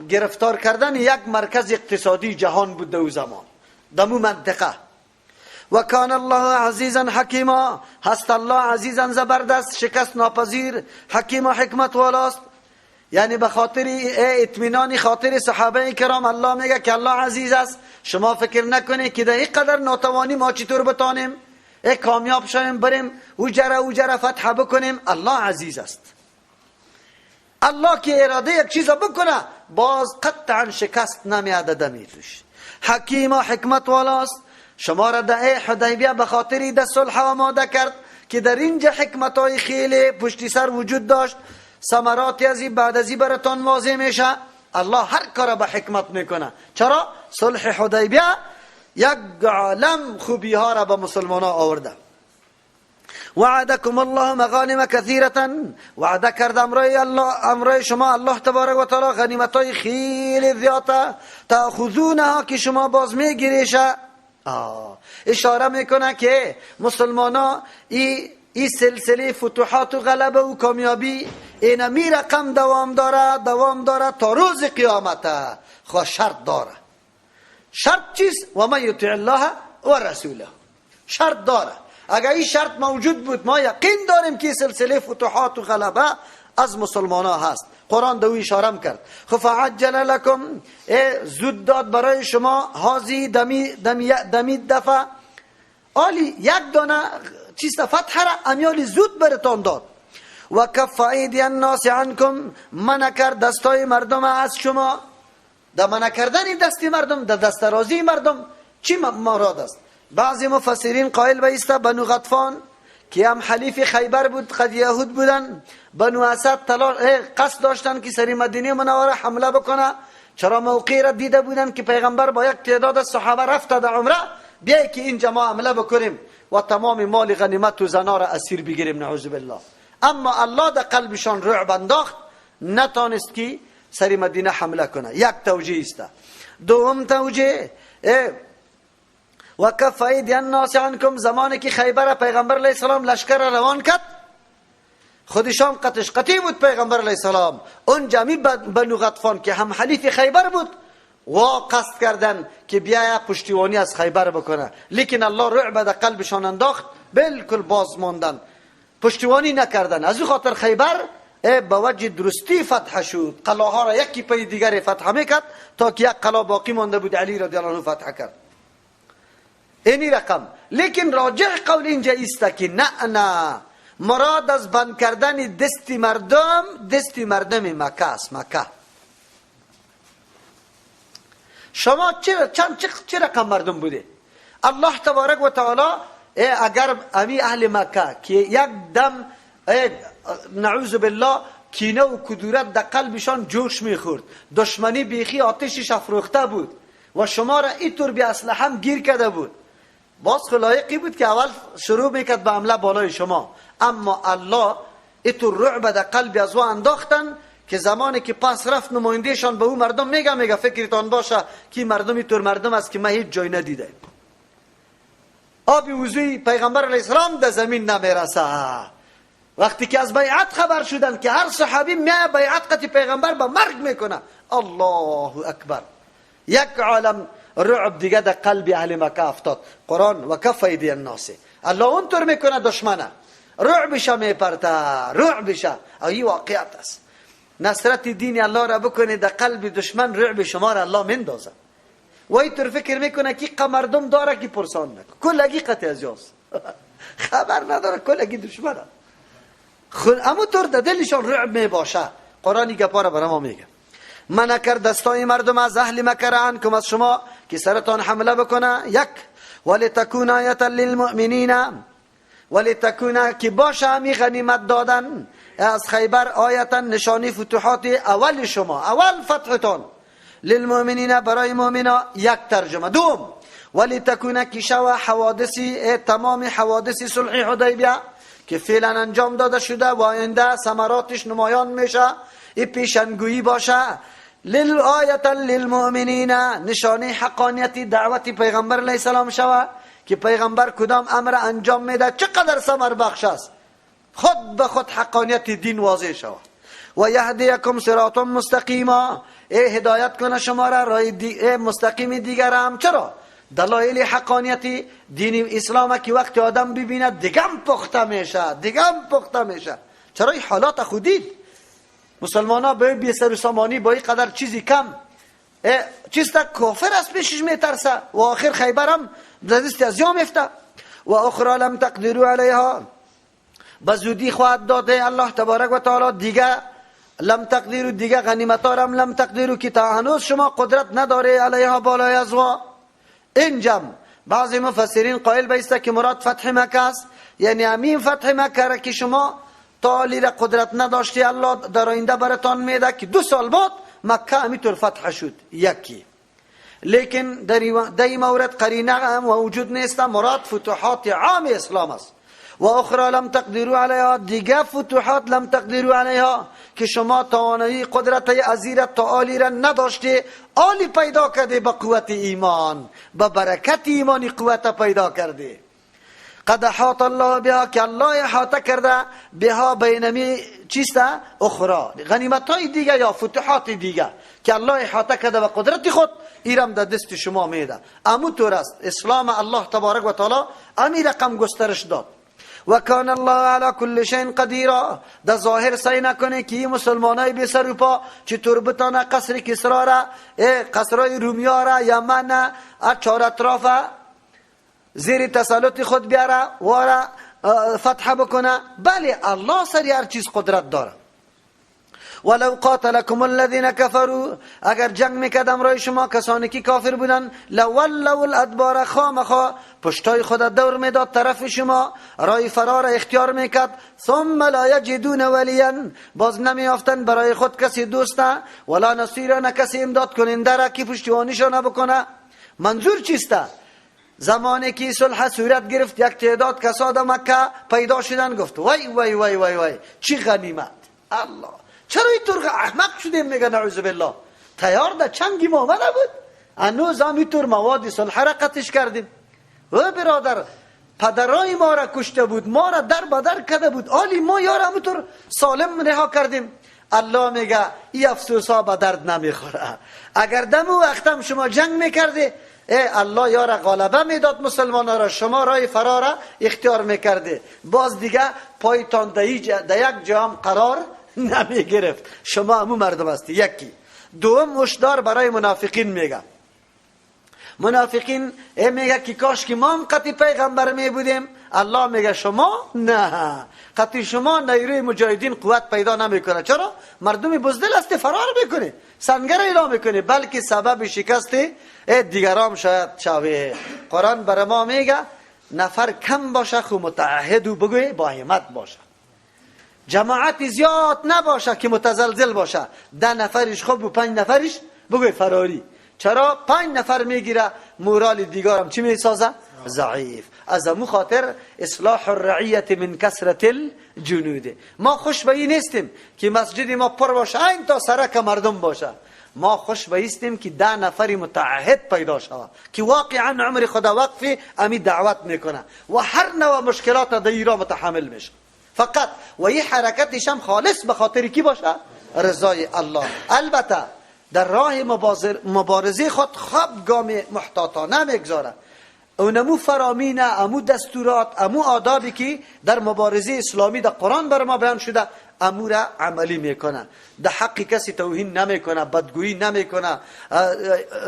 گرفتار کردن یک مرکز اقتصادی جهان بود در او زمان، در مو منطقه. و کان الله عزیزا حکیما، هست الله عزیزا زبردست، شکست ناپذیر، حکیم و حکمت والاست. یعنی به خاطر اطمینان خاطر صحابه کرام الله میگه که الله عزیز است. شما فکر نکنید که در این قدر ناتوانی ما چطور بتانیم کامیاب شویم، بریم او جره فتح بکنیم. الله عزیز است. الله که اراده یک چیز بکنه باز قطعا شکست نمیاده دمیرش. حکیم و حکمت والاست. شما را در حدیبیه به خاطر در صلح آماده کرد که در اینجا حکمت های خیلی پشتی سر وجود داشت، ثمرات از این بعد از این براتان واضح میشه. الله هر کار به حکمت میکنه. چرا؟ صلح حدیبیه یک عالم خوبی ها را به مسلمان ها آورده. وعدکم الله مغانم کثیرة، وعده کرد امرای الله، امرای شما الله تبارک و تعالی غنیمت های خیلی زیاده، تأخذونها که شما باز میگیریشه. اشاره میکنه که مسلمان ها ای سلسله فتوحات و غلبه و کامیابی اینمی رقم دوام داره، دوام داره تا روز قیامت. خو شرط داره. شرط چیست؟ و من یطع الله و رسوله. شرط داره. اگر این شرط موجود بود ما یقین داریم که سلسله فتوحات و غلبه از مسلمان ها هست. قرآن دو اشاره کرد. خب فعجل لکم، زود داد برای شما هازی دمی دمی دمی دفعه آلی یک دانه چیست فتح را امیالی زود برتان داد. و کف ایدی الناس عنکم، منع کرد دستای مردم از شما. در منع کردن دست مردم، در دست رازی مردم چی مراد است؟ بعضی مفسرین قائل به است بنو غطفان که هم حلیف خیبر بود، قد یهود بودن، بنو اسد قصد داشتن که سری مدینه منوره حمله بکنه. چرا موقعی را دیده بودن که پیغمبر با یک تعداد صحابه رفته در عمره، بیای که اینجا ما حمله بکنیم و تمام مال غنیمت و زنا را اسیر بگیریم، نعوذ بالله. اما الله در قلبشان رعب انداخت، نتانست که سری مدینه حمله کنه. یک توجیه است. دوم توجیه و کف ایدی الناس عنکم، زمانی که خیبر پیغمبر علیه السلام لشکر را روان کرد، خودشان قطش قطی بود پیغمبر علیه السلام. اون جمعی بنو غطفان که هم حلیف خیبر بود و قصد کردن که بیایا پشتیوانی از خیبر بکنه، لیکن الله رعب در قلبشان انداخت، بالکل باز ماندن، پشتیوانی نکردن. از او خاطر خیبر به وجه درستی فتح شد. قلاها را یکی پی دیگری فتح میکرد تا که یک قلا باقی مانده بود، علی رضی الله عنه فتح کرد. اینی رقم. لیکن راجح قول اینجا ایست که نه نه، مراد از بند کردن دست مردم، دست مردم مکه است. مکه شما چه رقم مردم بوده؟ الله تبارک و تعالی اگر امی اهل مکه که یک دم نعوذ بالله کینه و کدورت در قلبشان جوش میخورد، دشمنی بیخی آتشش افروخته بود و شما را اینطور بی اسلحه هم گیر کرده بود، باز خلایقی بود که اول شروع میکرد به حمله بالای شما. اما الله اینطور رعب در قلب از او انداختن که زمانی که پس رفت نمایندهشان به او مردم میگه فکرتان باشه که مردم اینطور مردم است که من هیچ جای ندیده. آب وضوی پیغمبر علیه السلام در زمین نمیرسه. وقتی که از بیعت خبر شدن که هر صحابی میای بیعت قطی پیغمبر به مرگ میکنه، الله اکبر، یک عالم رعب دیگه در قلب اهل مکه افتاد. قرآن و کف ایدی الناس، الله اونطور میکنه دشمنه، رعبش میپرته، رعبش. این واقعیت است. نصرت دین الله را بکنه در قلب دشمن، رعب شما را الله مندازه. و اینطور فکر میکنه که مردم داره که پرسان نکن، کلگی قطع از یاست خبر نداره، کلگی دشمنه. اما طور در دلشان رعب میباشه. قرآن این گپا را برای ما میگه. من کرد دستای مردم از اهل مکه را عنکم، از شما که سرتان حمله بکنه. یک، ولتکون آیة للمؤمنین، ولتکون که باشه همی غنیمت دادن از خیبر آیتا، نشانی فتوحات اول شما، اول فتحتان، للمؤمنین برای مؤمنا. یک ترجمه. دوم، ولتکون که شوه حوادثی، تمام حوادث صلح حدیبیه که فعلا انجام داده شده و آینده ثمراتش نمایان میشه، ای پیشنگویی باشه. للآیة للمؤمنین، نشانه حقانیت دعوت پیغمبر علیه السلام شوه که پیغمبر کدام امر انجام میده، چقدر ثمر بخش است، خود به خود حقانیت دین واضح شوه. و یهدیکم صراطا مستقیما، ای هدایت کنه شما را راه مستقیم دیگر هم. چرا؟ دلایل حقانیت دین اسلام که وقتی آدم ببیند دیگم پخته میشه، دیگم پخته میشه. چرا این حالات خودید مسلمان ها به بی سر و سامانی با این قدر چیزی کم چیز تا کافر از پیشش میترسه و آخر خیبر هم دست از یا میفته. و اخرى لم تقدروا علیها، بزودی خواهد داده الله تبارک و تعالی دیگه لم تقدروا، دیگه غنیمت ها هم لم تقدروا که تا هنوز شما قدرت نداره علیها بالای از وا. اینجا بعضی مفسرین قائل بیسته که مراد فتح مکه است، یعنی همین فتح مکه را که شما تا را قدرت نداشتی الله در آینده براتان میده که 2 سال بعد مکه همینطور فتح شد. یکی، لیکن در این مورد قرینه هم وجود نیست، مراد فتوحات عام اسلام است. و اخرى لم تقدروا علیها، دیگه فتوحات لم تقدروا علیها که شما توانایی قدرت ازیره تعالی را نداشتی، عالی پیدا کرده با قوت ایمان، با برکت ایمانی قوت پیدا کرده. قد احاط الله بها، که الله احاطه کرده بها بینمی چیست؟ اخرى، غنیمت های دیگه یا فتوحات دیگه که الله احاطه کرده با قدرت خود، ایرم در دست شما میده. امو طور است اسلام الله تبارک و تعالی امی رقم گسترش داد. و کان الله علی کل شیء قدیرا، در ظاهر سعی نکنه که این مسلمانای بی سر و پا چطور بتانه قصر کسرا را، قصرای رومیا را، یمن چهار اطراف زیر تسلط خود بیاره و را فتح بکنه. بله الله سر هر چیز قدرت داره. ولو قاتلکم الذین کفروا، اگر جنگ میکردم رای شما کسانی که کافر بودن، لولوا الادبار، خامخا پشتای خود دور میداد طرف شما، رای فرار اختیار میکرد. ثم لا یجدون ولیا، باز نمیافتن برای خود کسی دوست، ولا نصیرا، نه کسی امداد کننده را که پشتیبانیشان بکنه. منظور چیست؟ زمانی که صلح صورت گرفت یک تعداد کساد مکه پیدا شدن، گفت وای وای وای وای وای چی غنیمت، الله چرا اینطور احمق شدیم؟ میگه نعوذ بالله، تیار در چنگی ما آمده بود، هنوز هم اینطور مواد صلح را قطعش کردیم. و برادر پدرای ما را کشته بود، ما را در بدر کرده بود، آلی ما یار همونطور سالم رها کردیم. الله میگه این افسوس ها به درد نمیخوره. اگر دم وقتم شما جنگ میکردی، الله یار غالبه میداد مسلمان ها را، شما رای فرار را اختیار میکردی، باز دیگه پایتان در یک جام قرار نمی گرفت. شما همون مردم هستی. یکی. دوم، هشدار برای منافقین میگه. منافقین میگه که کاش که ما هم قطعی پیغمبر می بودیم. الله میگه شما نه، قطعی شما نیروی مجاهدین قوت پیدا نمیکنه. چرا؟ مردم بزدل است، فرار میکنه، سنگر اعلام میکنه، بلکه سبب شکست دیگرام شاید شوه. قرآن بر ما میگه نفر کم باشه خو متعهد و بگوی با همت باشه، جماعت زیاد نباشه که متزلزل باشه، 10 نفرش خوب و 5 نفرش بگوی فراری. چرا؟ 5 نفر میگیره مورال دیگرم چی میسازه؟ ضعیف. از امو خاطر اصلاح الرعیت من کثرت الجنود. ما خوش به این نیستیم که مسجد ما پر باشه این تا سرک مردم باشه. ما خوش به ایستیم که 10 نفری متعهد پیدا شود که واقعا عمر خدا وقف امی دعوت میکنه و هر نوع مشکلات در ایران متحمل میشه فقط. و این حرکتش هم خالص به خاطر کی باشه؟ رضای الله. البته در راه مبارزه خود خواب گام محتاطانه میگذاره. اونمو فرامین، امو دستورات، امو آدابی که در مبارزه اسلامی در قرآن بر ما بیان شده امو را عملی میکنه. در حق کسی توهین نمیکنه، بدگویی نمیکنه،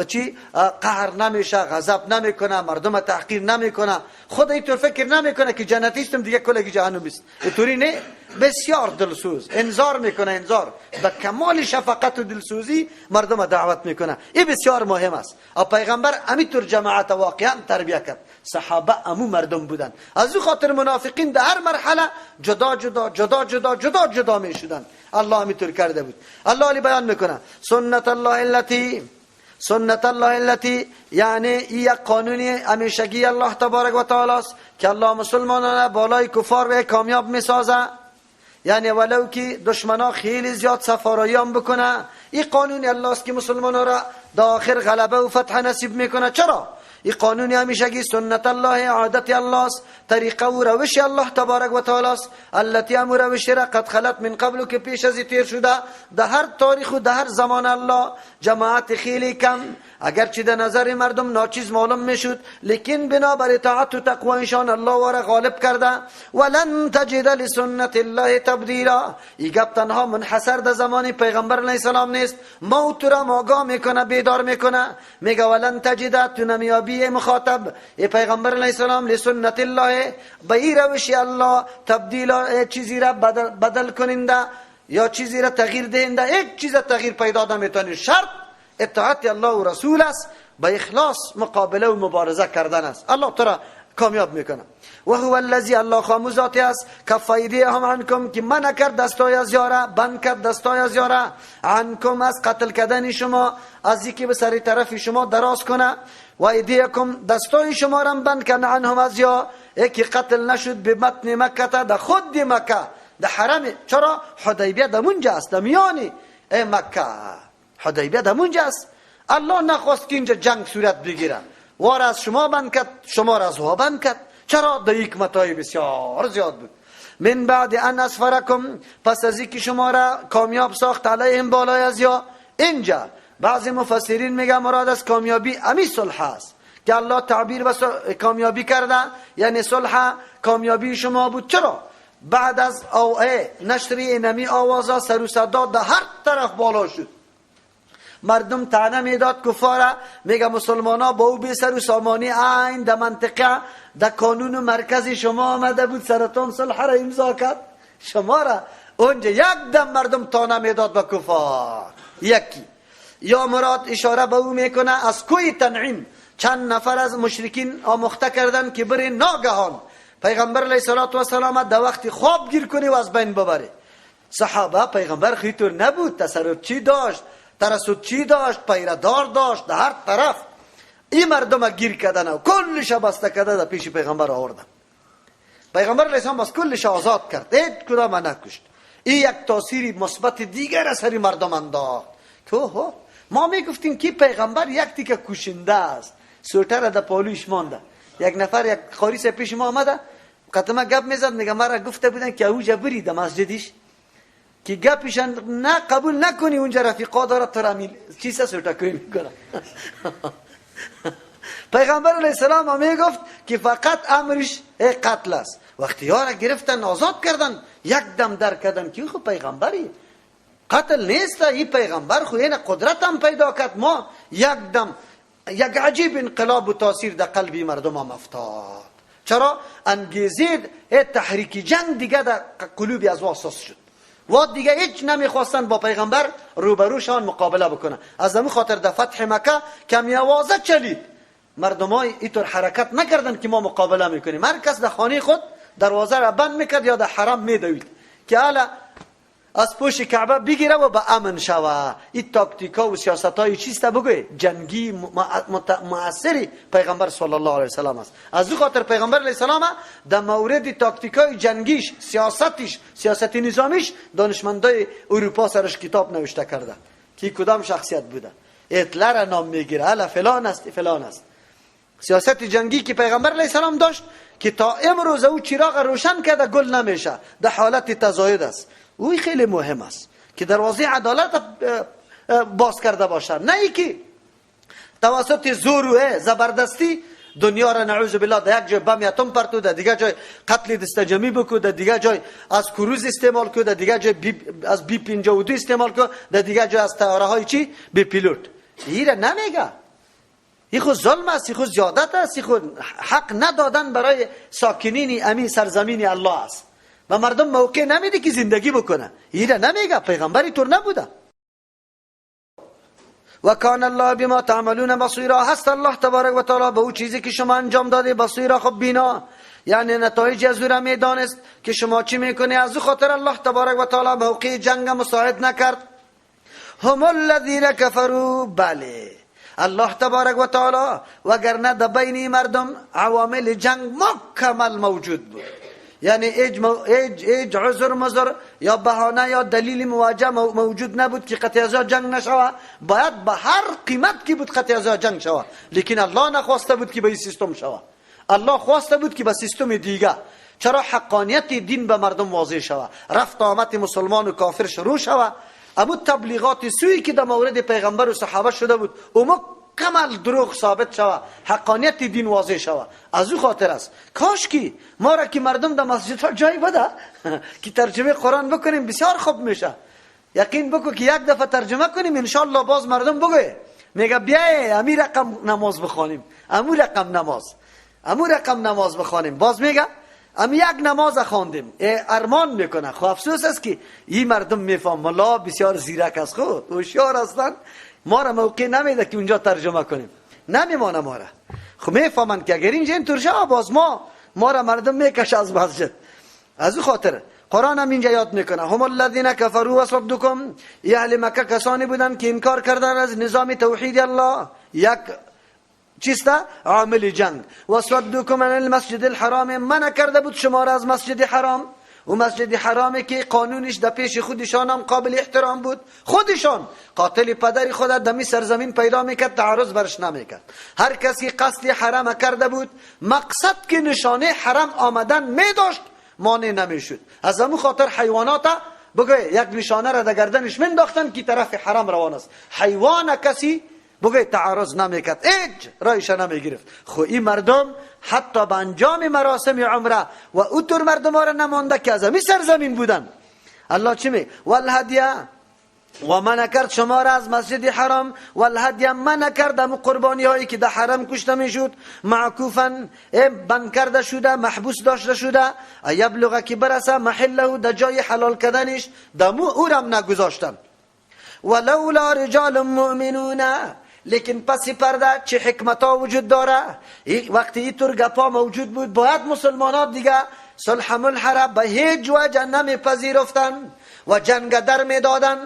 چی قهر نمیشه، غضب نمیکنه، مردم تحقیر نمیکنه، خود اینطور فکر نمیکنه که جنتیستم دیگه کلگی جهنم است. اینطوری نه، بسیار دلسوز، انذار میکنه، انذار به کمال شفقت و دلسوزی مردم دعوت میکنه. این بسیار مهم است. او پیغمبر همینطور جماعت واقعا تربیه کرد. صحابه امو مردم بودن. از او خاطر منافقین در هر مرحله جدا جدا جدا جدا جدا جدا میشدن. الله همینطور کرده بود. الله علی بیان میکنه سنت الله التي، سنت الله التي، یعنی یک قانون همیشگی الله تبارک و تعالی است که الله مسلمانان بالای کفار و کامیاب میسازه. یعنی ولو که دشمنا خیلی زیاد سفارایی هم بکنه، این قانون الله است که مسلمانان را در آخر غلبه و فتح نصیب میکنه. چرا؟ این قانون همیشگی سنت الله، عادت الله است، طریقه و روش الله تبارک و تعالی است. التي امر روش را قد خلت من قبل که پیش از تیر شده. در هر تاریخ و در هر زمان الله جماعت خیلی کم، اگرچه در نظر مردم ناچیز معلوم میشد، لیکن بنابر اطاعت و تقوایشان الله واره غالب کرده. ولن تجد لسنت الله تبدیلا. این گپ تنها منحصر در زمان پیغمبر علیه السلام نیست. موت را آگاه میکنه، بیدار میکنه، میگه ولن تجد، تو نمیابی مخاطب ای پیغمبر علیه السلام، لسنت الله، به این روش الله تبدیلا، چیزی را بدل کننده یا چیزی را تغییر دهنده، یک چیز تغییر پیدا نمیتونی. شرط اطاعت الله و رسول است، به اخلاص مقابله و مبارزه کردن است. الله تو را کامیاب میکنه. و هو الذی، الله خامو ذاتی است، کف ایدیهم عنکم، که منع کرد دستای از یاره، بند کرد دستای از یاره، عنکم از قتل کردن شما، از اینکه به سر طرف شما دراز کنه، و ایدیکم دستای شما را بند کنه، عنهم از یا یکی قتل نشد به متن مکه، در خود مکه، در حرم. چرا؟ حدیبیه در اونجا است، در میان مکه حدیبیه در اونجا است. الله نخواست که اینجا جنگ صورت بگیره، وار از شما بند کرد، شما را از وا بند کرد. چرا؟ در حکمت‌های بسیار زیاد بود. من بعد ان اسفرکم، پس از اینکه شما را کامیاب ساخت، علیهم بالای از یا. اینجا بعضی مفسرین میگه مراد از کامیابی امی صلح است که الله تعبیر به کامیابی کرده، یعنی صلح کامیابی شما بود. چرا؟ بعد از نشر اینمی آوازا سر و صدا در هر طرف بالا شد، مردم طعنه میداد کفاره، میگه مسلمان ها با او بی سر و سامانی عین در منطقه در کانون و مرکز شما آمده بود، سرتان صلح را امضا کرد شما را. اونجا یک دم مردم طعنه میداد به کفار. یکی یا مراد اشاره به او میکنه از کوی تنعیم چند نفر از مشرکین آموخته کردن که بری ناگهان پیغمبر علیه الصلاة والسلام در وقت خواب گیر کنی و از بین ببری. صحابه پیغمبر خیطور نبود، تصرف چی داشت، ترسود چی داشت، پیردار داشت در هر طرف. این مردم گیر کردن و کلش بسته کرده در پیش پیغمبر آوردن. پیغمبر علیه السلام بس کلش آزاد کرد، هیچ کدام نکشت. این یک تاثیر مثبت دیگر از سر مردم انداخت که ما میگفتیم که پیغمبر یک تیکه کشنده است، سوتر در پالویش مانده. یک نفر یک قاری پیش ما آمده قطمه گپ میزد، میگه مرا گفته بودن که اوجا بری در مسجدش که گپشان نه قبول نکنی، اونجا رفیقا داره تو را چیزا سوتا کوی میکنه. پیغمبر علیه السلام هم میگفت که فقط امرش قتل است. وقتی ها را گرفتن آزاد کردن، یک دم در کردن که خب پیغمبری قتل نیست، این پیغمبر خو این قدرت هم پیدا کرد. ما یک دم یک عجیب انقلاب و تاثیر در قلبی مردم هم افتاد. چرا؟ انگیزه تحریک جنگ دیگه در قلوب از اساس شد و دیگه هیچ نمیخواستن با پیغمبر روبروشان مقابله بکنه. از همون خاطر در فتح مکه کمی آوازه چلید، مردم های اینطور حرکت نکردن که ما مقابله میکنیم. هر کس در خانه خود دروازه را بند میکرد یا در حرم میدوید که حالا از پشت کعبه بگیره و به امن شوه. این تاکتیکا و سیاست های چیست بگوی جنگی مؤثری پیغمبر صلی الله علیه وسلم است. از او خاطر پیغمبر علیه السلام در مورد تاکتیکای جنگیش، سیاستش، سیاست نظامیش دانشمندای اروپا سرش کتاب نوشته کرده که کدام شخصیت بوده. هیتلر نام میگیره، حالا فلان است فلان است. سیاست جنگی که پیغمبر علیه السلام داشت که تا امروز او چراغ روشن کرده گل نمیشه، در حالت تزاید است. اوی خیلی مهم است که دروازه عدالت باز کرده باشه، نه ای که توسط زور و زبردستی دنیا را نعوذ بالله در یک جای بم اتم پرتو، در دیگه جای قتل دستجمعی بکو، در دیگه جای از کروز استعمال کو، در دیگه جای از بی 52 استعمال کو، در دیگه جای از طیاره های چی بی پیلوت. این را نمیگه. این خود ظلم است، این خود زیادت است، این خود حق ندادن برای ساکنین امین سرزمین الله است و مردم موقع نمیده که زندگی بکنه. این را نمیگه، پیغمبری طور نبوده. و کان الله بما تعملون بصیرا، هست الله تبارک و تعالی به او چیزی که شما انجام داده بصیرا، خب بینا، یعنی نتایج از او را میدانست که شما چی میکنی. از او خاطر الله تبارک و تعالی موقع جنگ مساعد نکرد. هم الذین کفروا، بله الله تبارک و تعالی وگرنه در بین مردم عوامل جنگ مکمل موجود بود، یعنی ایج عذر مزر یا بهانه یا دلیل مواجه موجود نبود که قطع ازا جنگ نشوه. باید به هر قیمت که بود قطع ازا جنگ شوه، لیکن الله نخواسته بود که به این سیستم شوه، الله خواسته بود که به سیستم دیگه. چرا؟ حقانیت دین به مردم واضح شوه، رفت آمد مسلمان و کافر شروع شوه. امو تبلیغات سوی که در مورد پیغمبر و صحابه شده بود او مکمل دروغ ثابت شوه، حقانیت دین واضح شوه. از او خاطر است کاش کی ما را که مردم در مسجدها جای بده که ترجمه قرآن بکنیم بسیار خوب میشه. یقین بکو که یک دفعه ترجمه کنیم انشالله باز مردم بگه میگه بیای امی رقم نماز بخوانیم، امو رقم نماز، امو رقم نماز بخوانیم. باز میگه ام یک نماز خواندیم، ارمان میکنه. خب افسوس است که این مردم میفهم ملا بسیار زیرک است، خود هوشیار هستند، ما را موقع نمیده که اونجا ترجمه کنیم، نمیمانه ما را. خب میفهمند که اگر اینجا اینطور شه باز ما را مردم میکشه از مسجد. از او خاطر قرآن هم اینجا یاد میکنه هم الذین کفروا و صدوکم، اهل مکه کسانی بودند که انکار کردن از نظام توحید الله، یک چیست؟ عامل جنگ. و صدوکم عن المسجد الحرام، منع کرده بود شما را از مسجد حرام، و مسجد حرامی که قانونش در پیش خودشان هم قابل احترام بود. خودشان قاتل پدر خود دمی سرزمین پیدا میکرد، تعرض برش نمیکرد. هر کسی قصد حرم کرده بود، مقصد که نشانه حرم آمدن میداشت، مانع نمیشد. از همون خاطر حیوانات بگه یک نشانه را در گردنش منداختن که طرف حرم روان است. حیوان کسی بگه تعرض نمیکرد، هیچ رایش نمیگرفت. خو این مردم حتی به انجام مراسم عمره و اوتر مردم ها را نمانده که از همی سرزمین بودن. الله چی می؟ والهدیه و منع کرد شما را از مسجد حرام، والهدیه منع کرد امو قربانی هایی که در حرم کشته میشد، معکوفا بند کرده شده، محبوس داشته شده، یبلغ که برسه محله در جای حلال کردنش، دمو او را نگذاشتن. ولولا رجال مؤمنون، لیکن پس پرده چه حکمت ها وجود داره؟ وقتی اینطور گپا موجود بود باید مسلمانات دیگه صلح ملح را به هیچ وجه نمیپذیرفتن و جنگ در میدادن،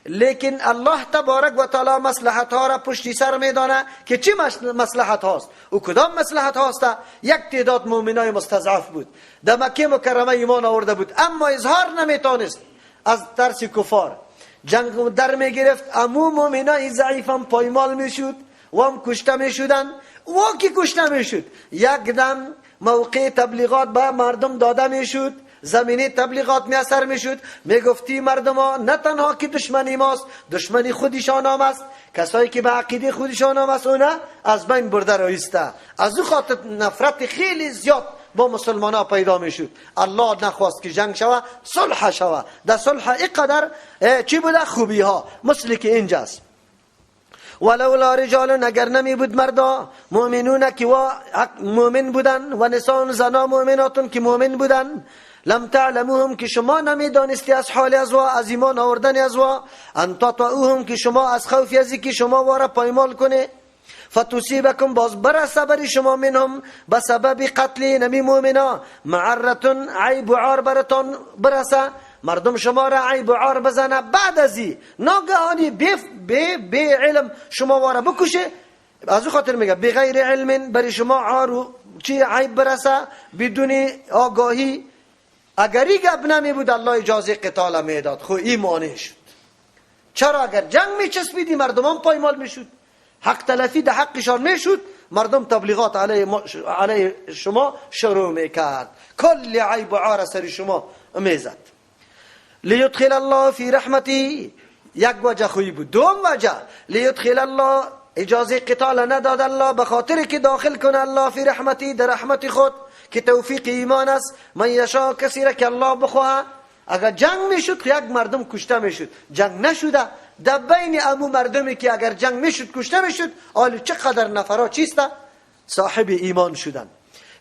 لیکن الله تبارک و تعالی مصلحت ها را پشتی سر میدانه که چه مصلحت هاست. او کدام مصلحت هاست؟ یک تعداد مؤمنای مستضعف بود، در مکه مکرمه ایمان آورده بود، اما اظهار نمیتونست از ترس کفار. جنگ در میگرفت، امو مؤمنای ضعیف هم پایمال میشد و هم کشته میشدن. و کی کشته میشد؟ یک دم موقع تبلیغات به مردم داده میشد، زمینه تبلیغات می اثر میشد، میگفتی مردم ها نه تنها که دشمنی ماست، دشمنی خودشان هم است، کسایی که به عقیده خودشان هم است اونا از بین برده رایسته. از او خاطر نفرت خیلی زیاد با مسلمان ها پیدا میشد. الله نخواست که جنگ شوه، صلح شوه. در صلح اینقدر چی بوده؟ خوبی ها، مثل که اینجاست. ولولا رجال اگر نمی بود مردا مؤمنون که مؤمن بودن و نساء زنا مؤمناتون که مؤمن بودن، لم تعلموهم که شما نمیدانستی از حال از وا، از ایمان آوردن از وا، ان تطئوهم که شما از خوف ازی که شما وارا پایمال کنه، فتصیبکم باز برسه بری شما منهم بسبب قتل نمی مؤمنا معرتون عیب و عار برتان برسه، مردم شما را عیب و عار بزنه، بعد ازی ناگهانی بی علم شما وارا بکشه. از او خاطر میگه بغیر علم بری شما عار و چی عیب برسه بدون آگاهی. اگر ای گپ نمی بود الله اجازه قتال میداد، خو ایمانه شد. چرا؟ اگر جنگ میچسبیدی مردمان پایمال میشد، حق تلفی ده حقشان میشد، مردم تبلیغات علیه شما شروع میکرد، کل عیب و عار سر شما میزد. لیدخل الله فی رحمتی، یک وجه خویی بود. دوم وجه لیدخل الله، اجازه قتال نداد الله به خاطر که داخل کنه الله فی رحمتی، در رحمت خود که توفیق ایمان است، من یشا کسی را که الله بخواه. اگر جنگ میشد یک مردم کشته میشد، جنگ نشده در بین امو مردمی که اگر جنگ میشد کشته میشد، آلی چقدر نفرا چیست صاحب ایمان شدن.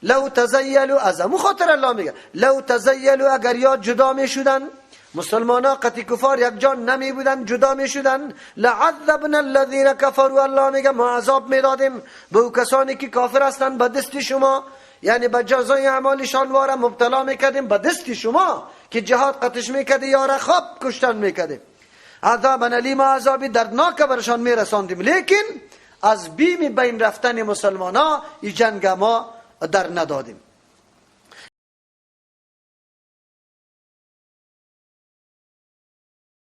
لو تزیلوا، از امو خاطر الله میگه لو تزیلوا، اگر یا جدا میشدن مسلمان ها قطی کفار یک جان نمی بودن، جدا می شدن، لعذبنا الذین کفروا، الله میگه ما عذاب میدادیم به او کسانی که کافر هستند به دست شما، یعنی به جزای اعمالشان واره مبتلا میکردیم به دست شما که جهاد قطش میکردی یا را خواب کشتن میکردیم، عذابا الیما، عذابی دردناک برشان میرساندیم. لیکن از بیم بین رفتن مسلمان ها این جنگ ما در ندادیم.